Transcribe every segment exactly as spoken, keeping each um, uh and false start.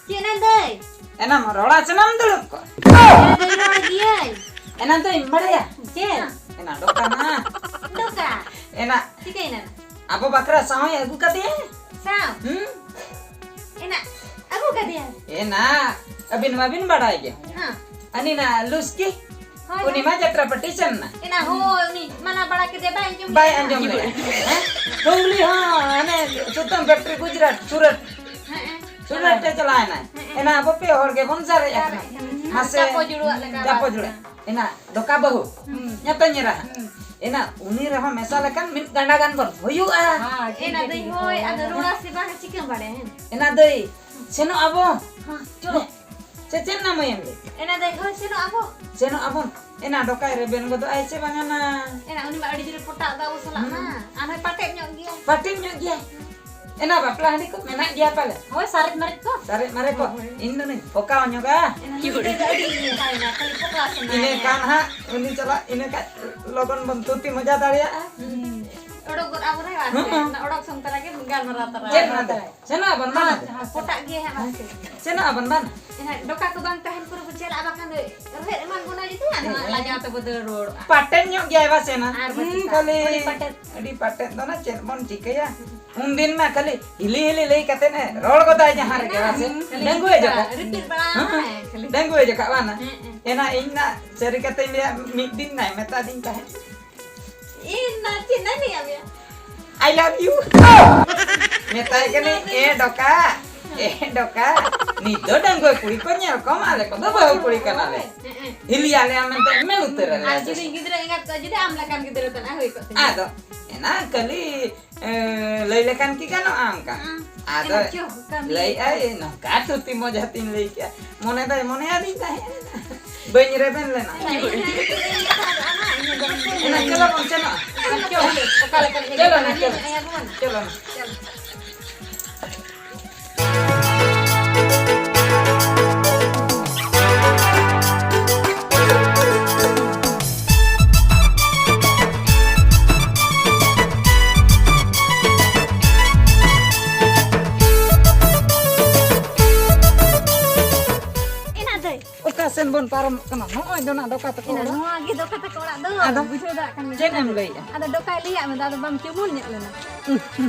ᱪᱮᱫ ᱮᱱᱟ ᱫᱟᱹᱭ? ᱮᱱᱟᱢ ᱨᱚᱲᱟ ᱥᱮ ᱵᱟᱢ ᱫᱩᱲᱩᱵ ᱠᱚᱜᱼᱟ? ᱮᱱᱟ ᱫᱟᱹᱭ, ᱨᱚᱲ ᱜᱤᱭᱟᱹᱧ᱾ ᱮᱱᱟ ᱫᱚᱧ ᱵᱟᱲᱟᱭᱟ᱾ ᱪᱮᱫ? ᱮᱱᱟ ᱰᱚᱠᱟ ᱢᱟ᱾ ᱰᱚᱠᱟ? ᱮᱱᱟ ᱪᱤᱠᱟᱹᱭᱮᱱᱟ? ᱟᱵᱚ ᱵᱟᱠᱷᱨᱟ ᱥᱟᱶᱮ ᱟᱹᱜᱩ ᱠᱟᱫᱮᱭᱟ᱾ ᱥᱟᱶ? ᱦᱩᱸ? ᱮᱱᱟ ᱟᱹᱜᱩ ᱠᱟᱫᱮᱭᱟ? ᱮᱱᱟ, ᱟᱹᱵᱤᱱ ᱢᱟᱵᱤᱱ ᱵᱟᱲᱟᱭ ᱜᱮ᱾ ᱦᱮᱸ᱾ ᱟᱹᱱᱤ ᱱᱟ ᱞᱩᱥᱠᱤ, ᱦᱳᱭ, ᱩᱱᱤ ᱦᱳᱭ᱾ ᱢᱟ ᱡᱟᱛᱨᱟ ᱯᱟᱹᱴᱤ ᱥᱮᱱ ᱱᱟ᱾ ᱮᱱᱟ ᱦᱳᱭ, ᱩᱱᱤ ᱢᱟᱱᱟ ᱵᱟᱲᱟ ᱠᱮᱫᱮ, ᱵᱟᱭ ᱟᱸᱡᱚᱢ ᱵᱟᱭ ᱞᱮᱫᱟ᱾ ᱟᱸᱡᱚᱢ ᱞᱮᱫᱟ᱾ ᱦᱮᱸ? ᱦᱩᱜᱽᱞᱤ ᱦᱚᱸ ᱦᱟᱱᱮ ᱥᱩᱛᱟᱹᱢ ᱯᱷᱮᱠᱴᱨᱤ ᱜᱩᱡᱽᱨᱟᱴ, ᱥᱩᱨᱟᱴ᱾ ᱦᱮᱸ, ᱦᱮᱸ᱾ ᱥᱩᱨᱟᱴ ᱮ ᱪᱟᱞᱟᱣ ᱮᱱᱟᱭ᱾ ᱦᱮᱸ, ᱦᱮᱸ᱾ ᱮᱱᱟ ᱟᱵᱚ ᱯᱮ ᱦᱚᱲ ᱜᱮᱵᱚᱱ ᱥᱟᱨᱮᱡ ᱟᱠᱟᱱᱟ᱾ ᱥᱟᱨᱮᱡ ᱟᱠᱟᱱᱟ᱾ ᱢᱟᱥᱮ᱾ ᱪᱟᱯᱚ ᱡᱩᱲᱩᱣᱟᱜ ᱞᱮᱠᱟ ᱪᱟᱯᱚ ᱵᱟᱥ᱾ ᱡᱩᱲᱩ᱾ ᱮᱱᱟ ᱰᱚᱠᱟ ᱵᱟᱹᱦᱩ᱾ ᱦᱩᱸ᱾ ᱧᱟᱛᱟ ᱧᱮᱨᱟ᱾ ᱦᱩᱸ᱾ ᱮᱱᱟ ᱩᱱᱤ ᱨᱮᱦᱚᱸ ᱢᱮᱥᱟ ᱞᱮᱠᱷᱟᱱ ᱢᱤᱫ ᱜᱟᱸᱰᱟ ᱜᱟᱱ ᱵᱚᱱ ᱦᱩᱭᱩᱜᱼᱟ᱾ ᱦᱮᱸ, ᱮᱱᱟ ᱴᱷᱤᱠ ᱫᱟᱹᱭ, ᱜᱮ, ᱦᱳᱭ, ᱦᱳᱭ᱾ ᱟᱫᱚ ᱨᱚᱲᱟ ᱥᱮ ᱵᱟᱝ ᱪᱤᱠᱟᱹᱢ ᱵᱟᱲᱟᱭᱟ, ᱦᱮᱸ? ᱮᱱᱟ ᱫᱟᱹᱭ, ᱥᱮᱱᱚᱜ ᱟᱵᱚ᱾ ᱦᱮᱸ, ᱪᱚᱞᱚ᱾ ᱦᱮᱸ᱾ ᱥᱮ ᱪᱮᱫ ᱱᱟ ᱢᱟᱹᱭ ᱮᱢ ᱞᱟᱹᱭ? ᱮᱱᱟ ᱫᱟᱹᱭ, ᱦᱳᱭ, ᱥᱮᱱᱚᱜ ᱟᱵᱚ᱾ ᱥᱮᱱᱚᱜ ᱟᱵᱚᱱ᱾ ᱮᱱᱟ ᱰᱚᱠᱟᱭ ᱨᱮᱵᱮᱱ ᱜᱚᱫᱚᱜ ᱟᱭ ᱥᱮ ᱵᱟᱝᱟ ᱱᱟ? ᱮᱱᱟ ᱩᱱᱤ ᱢᱟ ᱟᱹᱰᱤ ᱡᱳᱨᱮ ᱯᱚᱴᱟᱜ ᱫᱚ ᱟᱵᱚ ᱥᱟᱞᱟᱜ ᱢᱟ᱾ ᱦᱩᱸ᱾ ᱟᱨ ᱦᱚᱸᱭ ᱯᱟᱴᱮᱫ ᱧᱚᱜ ᱜᱮᱭᱟ᱾ ᱯᱟᱴᱮᱫ ᱧᱚᱜ ᱜᱮᱭᱟ᱾ ᱮᱱᱟ ᱵᱟᱯᱞᱟ ᱦᱟᱺᱰᱤ ᱠᱚ ᱢᱮᱱᱟᱜ ᱜᱮᱭᱟ ᱯᱟᱞᱮ? ᱦᱳᱭ, ᱥᱟᱨᱮᱡ ᱢᱟᱨᱮᱡ ᱠᱚ᱾ ᱥᱟᱨᱮᱡ ᱢᱟᱨᱮ ᱠᱚ᱾ ᱦᱳᱭ, ᱦᱳᱭ᱾ ᱤᱧ ᱫᱚ ᱱᱩᱭ ᱯᱚᱠᱟᱣ ᱧᱚᱜᱟ᱾ ᱮᱱᱟ ᱱᱩᱭ ᱫᱚ ᱟᱹᱰᱤ ᱤᱭᱟᱹ ᱛᱟᱦᱮᱱᱟ, ᱠᱷᱟᱹᱞᱤ ᱯᱚᱠᱟ ᱥᱟᱱᱟᱭᱟ᱾ ᱤᱱᱟᱹ ᱠᱷᱟᱱ ᱦᱟᱸᱜ ᱩᱱᱤ ᱪᱟᱞᱟᱜ, ᱤᱱᱟᱹ ᱠᱷᱟᱱ ᱞᱚᱜᱚᱱ ᱵᱚᱱ ᱛᱷᱩᱛᱤ ᱢᱚᱡᱟ ᱫᱟᱲᱮᱭᱟᱜᱼᱟ᱾ ᱦᱩᱸ᱾ ᱚᱰᱚᱠ ᱜᱚᱫ ᱟᱵᱚᱱᱟᱭ ᱵᱟᱝ ᱥᱮ? ᱦᱩᱸ᱾ ᱚᱱᱟ ᱚᱰᱚᱠ ᱥᱚᱝ ᱛᱚᱨᱟ ᱜᱮ ᱜᱟᱞᱢᱟᱨᱟᱣ ᱛᱚᱨᱟ᱾ ᱪᱮᱫ ᱚᱱᱟ ᱫᱚ? ᱥᱮᱱᱚᱜ ᱟᱵᱚᱱ ᱵᱟᱝ? ᱦᱳᱭ, ᱦᱳᱭ, ᱯᱚᱴᱟᱜ ᱜᱮ ᱦᱟᱸᱜ ᱵᱟᱝ ᱥᱮ? ᱥᱮᱱᱚᱜ ᱟᱵᱚᱱ ᱵᱟᱝ? ᱮᱱᱟ ᱰᱚᱠᱟ ᱠᱚ ᱵᱟᱝ ᱛᱟᱦᱮᱱ ᱠᱚᱨᱮ ᱵᱚ ᱪᱟᱞᱟᱜᱼᱟ, ᱵᱟᱠᱷᱟᱱ ᱫᱚ ᱨᱮᱫ ᱮᱢᱟᱱ ᱵᱚᱱᱟ ᱡᱩᱫᱤ, ᱟᱫᱚ ᱦᱟᱸᱜ ᱦᱮᱸ᱾ ᱞᱟᱡᱟᱣ ᱛᱮᱵᱚ ᱫᱟᱹᱲ ᱨᱩᱣᱟᱹᱲᱚᱜᱼᱟ᱾ ᱯᱟᱴᱮᱱ ᱧᱚᱜ ᱜᱮᱭᱟᱭ ᱵᱟᱥᱮ ᱱᱟ? ᱟᱨ ᱵᱟᱥᱮ ᱦᱩᱸ, ᱪᱮᱫ? ᱠᱷᱟᱹᱞᱤ ᱟᱹᱰᱤ ᱯᱟᱴᱮᱫ᱾ ᱟᱹᱰᱤ ᱯᱟᱴᱮᱫ ᱫᱚ ᱱᱟ ᱪᱮᱫ ᱵᱚᱱ ᱪᱤᱠᱟᱹᱭᱟ? ᱩᱱᱫᱤᱱ ᱢᱟ ᱠᱷᱟᱹᱞᱤ ᱦᱤᱞᱤ ᱦᱤᱞᱤ ᱞᱟᱹᱭ ᱠᱟᱛᱮ ᱮ ᱨᱚᱲ ᱜᱚᱫᱟᱭ ᱡᱟᱦᱟᱸ ᱨᱮᱜᱮ ᱵᱟᱥᱮ᱾ ᱦᱩᱸ, ᱠᱷᱟᱹᱞᱤ ᱰᱟᱺᱜᱩᱣᱟᱹ ᱨᱤᱯᱤᱴ ᱡᱚᱠᱷᱚᱱ᱾ ᱵᱟᱲᱟ, ᱨᱤᱯᱤᱴ ᱵᱟᱲᱟ ᱦᱮᱸ, ᱦᱮᱸ, ᱠᱷᱟᱹᱞᱤ᱾ ᱰᱟᱺᱜᱩᱣᱟᱹ ᱡᱚᱠᱷᱚᱱ ᱵᱟᱝ ᱱᱟ? ᱦᱮᱸ, ᱦᱮᱸ᱾ ᱮᱱᱟ ᱤᱧ ᱱᱟ ᱥᱟᱹᱨᱤ ᱠᱟᱛᱮᱧ ᱞᱟᱹᱭᱟ, ᱢᱤᱫ ᱫᱤᱱ ᱱᱟᱭ ᱢᱮᱛᱟ ᱫᱤᱧ ᱛᱟᱦᱮᱸᱫ᱾ ᱤᱧ ᱱᱟ ᱪᱮᱫ ᱱᱟᱭ ᱞᱟᱹᱭᱟ ᱢᱮᱭᱟ? I love you᱾ ᱢᱮᱛᱟᱭ ᱠᱟᱹᱱᱟᱹᱧ, "ᱮ ᱰᱚᱠᱟ, ᱮ ᱰᱚᱠᱟ, ᱱᱤᱛ ᱫᱚ ᱰᱟᱺᱜᱩᱣᱟᱹ ᱠᱩᱲᱤ ᱠᱚ ᱧᱮᱞ ᱠᱚᱢ, ᱟᱞᱮ ᱠᱚᱫᱚ ᱵᱟᱹᱦᱩ ᱠᱩᱲᱤ ᱠᱟᱱᱟᱞᱮ᱾ ᱦᱮᱸ, ᱦᱮᱸ᱾ ᱦᱤᱞᱤ ᱟᱞᱮᱭᱟᱢ ᱢᱮᱱᱛᱮ ᱢᱮᱱ ᱩᱛᱟᱹᱨ ᱟᱞᱮᱭᱟ ᱟᱨ ᱥᱮ?" ᱡᱩᱫᱤ ᱜᱤᱫᱽᱨᱟᱹ ᱮᱸᱜᱟᱛ ᱠᱚᱜᱼᱟ, ᱡᱩᱫᱤ ᱟᱢ ᱞᱮᱠᱟᱱ ᱜᱤᱫᱽᱨᱟᱹ ᱛᱟᱱᱟᱜ ᱦᱩᱭ ᱠᱚᱜ ᱛᱤᱧᱟ᱾ ᱟᱫᱚ ᱮᱱᱟ ᱠᱷᱟᱹᱞᱤ, ᱮ, ᱞᱟᱹᱭ ᱞᱮᱠᱷᱟᱱ ᱠᱤ ᱜᱟᱱᱚᱜᱼᱟ ᱚᱱᱠᱟ? ᱦᱮᱸ᱾ ᱟᱫᱚ ᱮᱱᱟ ᱪᱚ, ᱠᱟᱹᱢᱤ ᱞᱟᱹᱭ ᱟᱭ, ᱠᱟᱱᱟ᱾ ᱱᱚᱝᱠᱟ ᱛᱷᱩᱛᱤ ᱢᱚᱡᱟ ᱛᱤᱧ ᱞᱟᱹᱭ ᱠᱮᱜᱼᱟ᱾ ᱢᱚᱱᱮ ᱫᱚᱭ ᱢᱚᱱᱮᱭᱟᱫᱤᱧ ᱛᱟᱦᱮᱸᱫ᱾ ᱵᱟᱹᱧ ᱨᱮᱵᱮᱱ ᱞᱮᱱᱟ᱾ ᱮᱱᱟ ᱪᱚᱞᱚ ᱵᱚᱱ ᱥᱮᱱᱚᱜᱼᱟ᱾ ᱪᱚᱞᱚ ᱱᱟ, ᱪᱚᱞᱚ᱾ ᱪᱚᱞᱚ ᱱᱟ᱾ ᱯᱟᱨᱚᱢᱚᱜ ᱠᱟᱱᱟ᱾ ᱱᱚᱜᱼᱚᱭ ᱫᱚ ᱱᱟᱜ ᱰᱚᱠᱟ ᱛᱟᱠᱚ ᱮᱱᱟ ᱚᱲᱟᱜ᱾ ᱱᱚᱣᱟ ᱜᱮ ᱰᱚᱠᱟ ᱛᱟᱠᱚ ᱚᱲᱟᱜ ᱫᱚ᱾ ᱟᱫᱚ ᱵᱩᱡᱷᱟᱹᱣ ᱫᱟᱲᱮᱭᱟᱜ ᱠᱟᱱ ᱜᱮᱭᱟ᱾ ᱪᱮᱫ ᱮᱢ ᱞᱟᱹᱭᱮᱜᱼᱟ? ᱟᱫᱚ ᱰᱚᱠᱟᱭ ᱞᱟᱹᱭᱟᱜ ᱢᱮ, ᱟᱫᱚ ᱵᱟᱢ ᱪᱩᱢᱩᱞ ᱧᱚᱜ ᱞᱮᱱᱟ᱾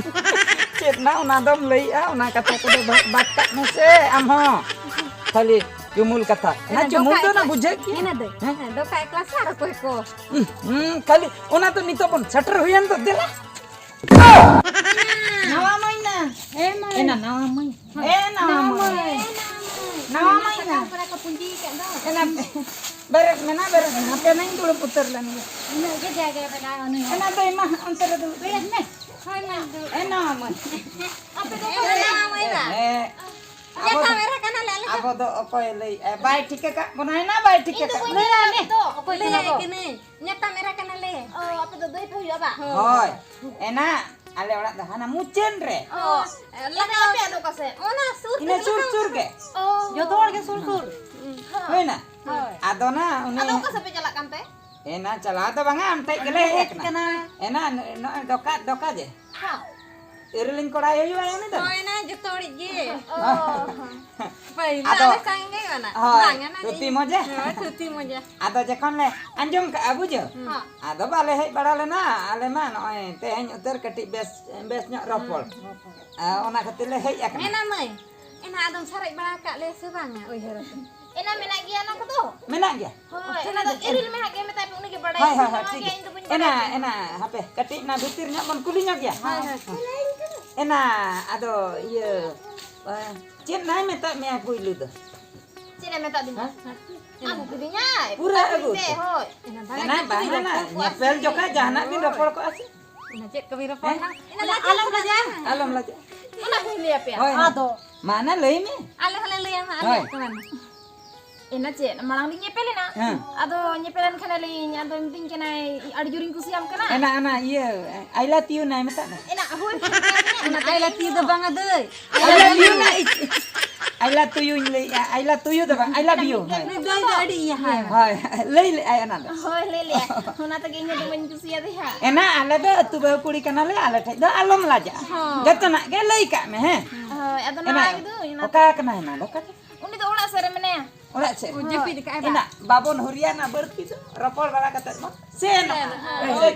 ᱪᱮᱫ ᱱᱟ ᱚᱱᱟ ᱫᱚᱢ ᱞᱟᱹᱭᱮᱜᱼᱟ, ᱚᱱᱟ ᱠᱟᱛᱷᱟ ᱠᱚᱫᱚ ᱵᱟᱫ, ᱵᱟᱫ ᱠᱟᱜ ᱢᱮᱥᱮ ᱟᱢ ᱦᱚᱸ᱾ ᱠᱷᱟᱹᱞᱤ ᱪᱩᱢᱩᱞ ᱠᱟᱛᱷᱟ᱾ ᱚᱱᱟ ᱮᱱᱟ ᱪᱩᱢᱩᱞ ᱰᱚᱠᱟ ᱫᱚ ᱚᱱᱟ ᱮᱠᱞᱟ, ᱵᱩᱡᱷᱟᱹᱜ ᱜᱮᱭᱟ᱾ ᱮᱱᱟ ᱫᱟᱹᱭ᱾ ᱦᱮᱸ? ᱦᱮᱸ, ᱰᱚᱠᱟ ᱮᱠᱞᱟ ᱥᱮ ᱟᱨ ᱚᱠᱚᱭ ᱠᱚ? ᱦᱩᱸ, ᱦᱩᱸ, ᱠᱷᱟᱹᱞᱤ ᱚᱱᱟ ᱫᱚ ᱱᱤᱛᱚᱜ ᱵᱚᱱ ᱥᱮᱴᱮᱨ ᱦᱩᱭᱮᱱ ᱫᱚ, ᱫᱮᱞᱟ᱾ ᱱᱟᱣᱟ ᱢᱟᱹᱭᱱᱟ᱾ ᱮ ᱢᱟᱹᱭ᱾ ᱮᱱᱟ ᱱᱟᱣᱟ ᱢᱟᱹᱭ᱾ ᱮ ᱱᱟᱣᱟ ᱱᱟᱣᱟ ᱢᱟᱹᱭ᱾ ᱢᱟᱹᱭ᱾ ᱱᱟᱣᱟ ᱢᱟᱹᱭᱱᱟ᱾ ᱥᱟᱠᱟᱢ ᱠᱚᱨᱮ ᱠᱚ ᱯᱩᱸᱡᱤ ᱟᱠᱟᱫ ᱫᱚ᱾ ᱮᱱᱟ ᱵᱮᱨᱮᱫ ᱢᱮ ᱱᱟ, ᱵᱮᱨᱮᱫ ᱢᱮ᱾ ᱦᱟᱯᱮ ᱱᱟᱧ ᱫᱩᱲᱩᱵ ᱩᱛᱟᱹᱨ ᱞᱮᱱ ᱜᱮ᱾ ᱩᱱᱟᱹᱜ ᱜᱮ ᱡᱟᱭᱜᱟ ᱨᱮ ᱞᱟᱜᱟᱣ ᱱᱩᱭ᱾ ᱮᱱᱟ ᱫᱟᱹᱭ ᱢᱟ ᱚᱱᱛᱮ ᱨᱮ ᱫᱩᱲᱩᱵ᱾ ᱵᱮᱨᱮᱫ ᱢᱮ᱾ ᱦᱳᱭ ᱢᱟ, ᱫᱩᱲᱩᱵ᱾ ᱮ ᱱᱟᱣᱟ ᱢᱟᱹᱭ᱾ ᱟᱯᱮ ᱫᱚ ᱮ ᱱᱟᱣᱟ ᱢᱟᱹᱭᱱᱟ᱾ ᱦᱮᱸ᱾ ᱟᱵᱚ ᱧᱟᱯᱟᱢ ᱫᱚ, ᱮᱨᱟ ᱠᱟᱱᱟᱞᱮ ᱟᱞᱮ ᱫᱚ᱾ ᱟᱵᱚ ᱫᱚ ᱚᱠᱚᱭ ᱞᱟᱹᱭᱮᱜᱼᱟᱭ? ᱵᱟᱭ ᱴᱷᱤᱠᱟᱹ ᱠᱟᱜ ᱵᱚᱱᱟᱭ ᱱᱟ, ᱵᱟᱭ ᱴᱷᱤᱠᱟᱹ ᱤᱧ ᱫᱚ ᱠᱟᱜ ᱵᱟᱹᱧ ᱵᱚᱱᱟᱭ᱾ ᱞᱟᱹᱭᱟ ᱱᱤᱛᱚᱜ᱾ ᱚᱠᱚᱭ ᱞᱟᱹᱭᱟᱭ ᱠᱟᱱᱟ ᱠᱚ? ᱠᱟᱹᱱᱟᱹᱧ᱾ ᱧᱟᱯᱟᱢ ᱮᱨᱟ ᱠᱟᱱᱟᱞᱮ᱾ ᱚ, ᱟᱯᱮ ᱫᱚ ᱫᱟᱹᱭ ᱯᱮ ᱦᱩᱭᱩᱜᱼᱟ ᱵᱟᱝ? ᱦᱳᱭ᱾ ᱮᱱᱟ, ᱟᱞᱮ ᱚᱲᱟᱜ ᱫᱚ ᱦᱟᱱᱟ ᱢᱩᱪᱟᱹᱫ ᱨᱮ᱾ ᱚ, ᱮᱱᱟ ᱟᱯᱮᱭᱟᱜ ᱫᱚ ᱚᱠᱟ ᱥᱮᱫ? ᱚᱱᱟ ᱥᱩᱨ ᱤᱱᱟᱹ ᱛᱮᱜᱮ ᱥᱩᱨ ᱞᱟᱜᱟᱣ ᱥᱩᱨ ᱜᱮ᱾ ᱠᱟᱱᱟ᱾ ᱚ᱾ ᱡᱚᱛᱚ ᱦᱚᱲ ᱜᱮ ᱥᱩᱨ ᱥᱩᱨ᱾ ᱦᱩᱸ᱾ ᱦᱳᱭᱱᱟ? ᱦᱳᱭ᱾ ᱟᱫᱚ ᱱᱟ ᱩᱱᱤ ᱟᱫᱚ ᱚᱠᱟ ᱥᱮᱫ ᱯᱮ ᱪᱟᱞᱟᱜ ᱠᱟᱱ ᱛᱮ? ᱮᱱᱟ ᱪᱟᱞᱟᱣ ᱫᱚ ᱵᱟᱝᱟ, ᱟᱢ ᱴᱷᱮᱡ ᱜᱮᱞᱮ ᱦᱮᱡ ᱦᱮᱡ ᱟᱠᱟᱱᱟ᱾ ᱠᱟᱱᱟ᱾ ᱮᱱᱟ ᱱᱚᱜᱼᱚᱭ ᱰᱚᱠᱟ, ᱰᱚᱠᱟ ᱡᱮ᱾ ᱦᱮᱸ᱾ ᱤᱨᱤᱞᱤᱧ ᱠᱚᱲᱟᱭ ᱦᱩᱭᱩᱜᱼᱟ ᱩᱱᱤ ᱫᱚ᱾ ᱦᱳᱭ, ᱱᱟ ᱡᱚᱛᱚ ᱦᱚᱲᱤᱡ ᱜᱮ᱾ ᱚ᱾ ᱯᱟᱹᱦᱤᱞ ᱟᱫᱚ ᱟᱞᱮ ᱥᱟᱝ ᱜᱮ ᱠᱟᱱᱟ᱾ ᱦᱳᱭ, ᱵᱟᱝᱟ, ᱱᱟ ᱛᱷᱩᱛᱤ ᱤᱧ᱾ ᱢᱚᱡᱟ᱾ ᱦᱳᱭ, ᱛᱷᱩᱛᱤ ᱢᱚᱡᱟ᱾ ᱟᱫᱚ ᱡᱚᱠᱷᱚᱱ ᱞᱮ ᱟᱸᱡᱚᱢ ᱠᱟᱜᱼᱟ, ᱵᱩᱡᱷᱟᱹᱣ? ᱦᱮᱸ᱾ ᱟᱫᱚ ᱵᱟᱞᱮ ᱦᱮᱡ ᱵᱟᱲᱟ ᱞᱮᱱᱟ᱾ ᱟᱞᱮ ᱢᱟ ᱱᱚᱜᱼᱚᱭ ᱛᱮᱦᱮᱧ ᱩᱛᱟᱹᱨ ᱠᱟᱹᱴᱤᱡ ᱵᱮᱥ, ᱵᱮᱥ ᱧᱚᱜ ᱨᱚᱯᱚᱲ᱾ ᱦᱮᱸ, ᱨᱚᱯᱚᱲ᱾ ᱟ, ᱚᱱᱟ ᱠᱷᱟᱹᱛᱤᱨ ᱞᱮ ᱦᱮᱡ ᱟᱠᱟᱱᱟ᱾ ᱮᱱᱟ ᱢᱟᱹᱭ, ᱮᱱᱟ ᱟᱫᱚᱢ ᱥᱟᱨᱮᱡ ᱵᱟᱲᱟ ᱟᱠᱟᱫ ᱞᱮᱭᱟ ᱥᱮ ᱵᱟᱝᱟ ᱩᱭᱦᱟᱹᱨ ᱟᱛᱮ? ᱮᱱᱟ ᱢᱮᱱᱟᱜ ᱜᱮᱭᱟ ᱚᱱᱟ ᱠᱚᱫᱚ᱾ ᱢᱮᱱᱟᱜ ᱜᱮᱭᱟ? ᱦᱳᱭ, ᱚᱱᱟ ᱫᱚ ᱤᱨᱤᱞ ᱢᱮ ᱦᱟᱸᱜ ᱜᱮ ᱢᱮᱛᱟᱭ ᱯᱮ, ᱩᱱᱤ ᱜᱮ ᱵᱟᱲᱟᱭᱟ᱾ ᱦᱳᱭ, ᱦᱳᱭ, ᱦᱳᱭ, ᱱᱚᱣᱟ ᱴᱷᱤᱠ ᱜᱮ ᱜᱮᱭᱟ᱾ ᱤᱧ ᱫᱚ ᱵᱟᱹᱧ ᱮᱱᱟ, ᱵᱟᱲᱟᱭᱟ᱾ ᱮᱱᱟ, ᱦᱟᱯᱮ, ᱠᱟᱹᱴᱤᱡ ᱚᱱᱟ ᱵᱷᱤᱛᱤᱨ ᱧᱚᱜ ᱵᱚᱱ ᱠᱩᱞᱤ ᱧᱚᱜ ᱜᱮᱭᱟ᱾ ᱦᱳᱭ, ᱦᱳᱭ᱾ ᱮᱱᱟ, ᱟᱫᱚ ᱤᱭᱟᱹ, ᱮ, ᱪᱮᱫ ᱱᱟᱭ ᱢᱮᱛᱟᱫ ᱢᱮᱭᱟ ᱯᱩᱭᱞᱩ ᱫᱚ? ᱪᱮᱫ ᱮ ᱢᱮᱛᱟᱫ ᱫᱤᱧᱟ? ᱦᱮᱸ? ᱟᱹᱜᱩ ᱠᱤᱫᱤᱧᱟᱭ᱾ ᱯᱩᱨᱟᱹ ᱯᱩᱨᱟᱹ ᱟᱹᱜᱩ ᱯᱩᱨᱤ ᱛᱮ, ᱩᱛᱟᱹᱨ᱾ ᱦᱳᱭ᱾ ᱮᱱᱟ ᱵᱟᱝᱟ, ᱮᱱᱟ ᱠᱟᱹᱴᱤᱡ ᱵᱟᱝᱟ, ᱨᱚᱯᱚᱲ ᱠᱚᱜᱼᱟ ᱧᱮᱯᱮᱞ ᱥᱮ᱾ ᱡᱚᱠᱷᱟᱡ ᱡᱟᱦᱟᱱᱟᱜ ᱵᱤᱱ ᱦᱳᱭ᱾ ᱨᱚᱯᱚᱲ ᱠᱚᱜᱼᱟ ᱥᱮ? ᱮᱱᱟ ᱪᱮᱫ ᱠᱚᱵᱤᱱ ᱨᱚᱯᱚᱲ ᱦᱮᱸ? ᱠᱟᱱᱟ? ᱮᱱᱟ ᱟᱞᱚᱢ ᱞᱟᱡᱟᱜᱼᱟ᱾ ᱟᱞᱚᱢ ᱞᱟᱡᱟᱜᱼᱟ᱾ ᱚᱱᱟ ᱠᱚᱧ ᱞᱟᱹᱭ ᱟᱯᱮᱭᱟ᱾ ᱦᱳᱭ, ᱦᱳᱭ᱾ ᱟᱫᱚ᱾ ᱢᱟ, ᱚᱱᱟ ᱞᱟᱹᱭ ᱢᱮ᱾ ᱟᱞᱮ ᱦᱚᱸᱞᱮ ᱞᱟᱹᱭᱟ ᱢᱟ, ᱟᱞᱮ ᱦᱳᱭ᱾ ᱠᱚ ᱢᱟ᱾ ᱮᱱᱟ ᱪᱮᱫ, ᱢᱟᱲᱟᱝ ᱞᱤᱧ ᱧᱮᱯᱮᱞᱮᱱᱟ᱾ ᱦᱮᱸ᱾ ᱟᱫᱚ ᱧᱮᱯᱮᱞᱮᱱ ᱠᱷᱟᱱ ᱟᱹᱞᱤᱧ, ᱟᱫᱚ ᱢᱤᱛᱟᱹᱧ ᱠᱟᱱᱟᱭ, "ᱟᱹᱰᱤ ᱡᱳᱨᱤᱧ ᱠᱩᱥᱤᱭᱟᱢ ᱠᱟᱱᱟ᱾" ᱮᱱᱟ, ᱚᱱᱟ ᱤᱭᱟᱹ, I love you ᱱᱟᱭ ᱢᱮᱛᱟᱜ ᱢᱮ᱾ ᱮᱱᱟ, ᱦᱳᱭ, ᱚᱱᱟ I love you ᱫᱚ ᱵᱟᱝᱟ ᱫᱟᱹᱭ᱾ I love you ᱱᱟᱭ᱾ I love to youᱧ ᱞᱟᱹᱭᱮᱜᱼᱟ, I love to you ᱫᱚ ᱵᱟᱝ, I love you᱾ ᱦᱳᱭ᱾ ᱱᱩᱭ ᱫᱟᱹᱭ ᱫᱚ ᱟᱹᱰᱤ ᱤᱭᱟᱹ ᱦᱟᱭ᱾ ᱦᱳᱭ, ᱞᱟᱹᱭ ᱞᱮᱜᱼᱟᱭ ᱚᱱᱟ ᱫᱚ᱾ ᱦᱳᱭ, ᱞᱟᱹᱭ ᱞᱮᱜᱼᱟᱭ᱾ ᱚᱱᱟ ᱛᱮᱜᱮ ᱤᱧ ᱦᱚᱸ ᱫᱚᱢᱮᱧ ᱠᱩᱥᱤᱭᱟᱫᱮᱭᱟ᱾ ᱮᱱᱟ, ᱟᱞᱮ ᱫᱚ ᱟᱹᱛᱩ ᱵᱟᱹᱦᱩ ᱠᱩᱲᱤ ᱠᱟᱱᱟᱞᱮ, ᱟᱞᱮ ᱴᱷᱮᱡ ᱫᱚ ᱟᱞᱚᱢ ᱞᱟᱡᱟᱜᱼᱟ᱾ ᱦᱳᱭ᱾ ᱡᱚᱛᱚᱱᱟᱜ ᱜᱮ ᱞᱟᱹᱭ ᱠᱟᱜ ᱢᱮ, ᱦᱮᱸ? ᱦᱳᱭ, ᱟᱫᱚ ᱮᱱᱟ, ᱱᱚᱣᱟ ᱜᱮ ᱫᱚ, ᱚᱱᱟ ᱚᱠᱟ ᱠᱟᱱᱟᱭ ᱮᱱᱟ ᱫᱚ, ᱚᱠᱟ ᱫᱚ? ᱩᱱᱤ ᱫᱚ ᱚᱲᱟᱜ ᱥᱮᱫ ᱨᱮ ᱢᱮᱱᱟᱭᱟ᱾ ᱚᱲᱟᱜ ᱥᱮᱫ᱾ ᱡᱟᱹᱯᱤᱫ ᱠᱟᱜᱼᱟᱭ ᱵᱟ᱾ ᱤᱱᱟᱹ ᱵᱟᱵᱚᱱ ᱦᱩᱨᱤᱭᱟᱱᱟ ᱵᱟᱹᱲᱛᱤ ᱫᱚ, ᱨᱚᱯᱚᱲ ᱵᱟᱲᱟ ᱠᱟᱛᱮ ᱵᱚᱱ ᱥᱮᱱᱚᱜᱼᱟ᱾ ᱦᱮᱸ᱾ ᱦᱳᱭ᱾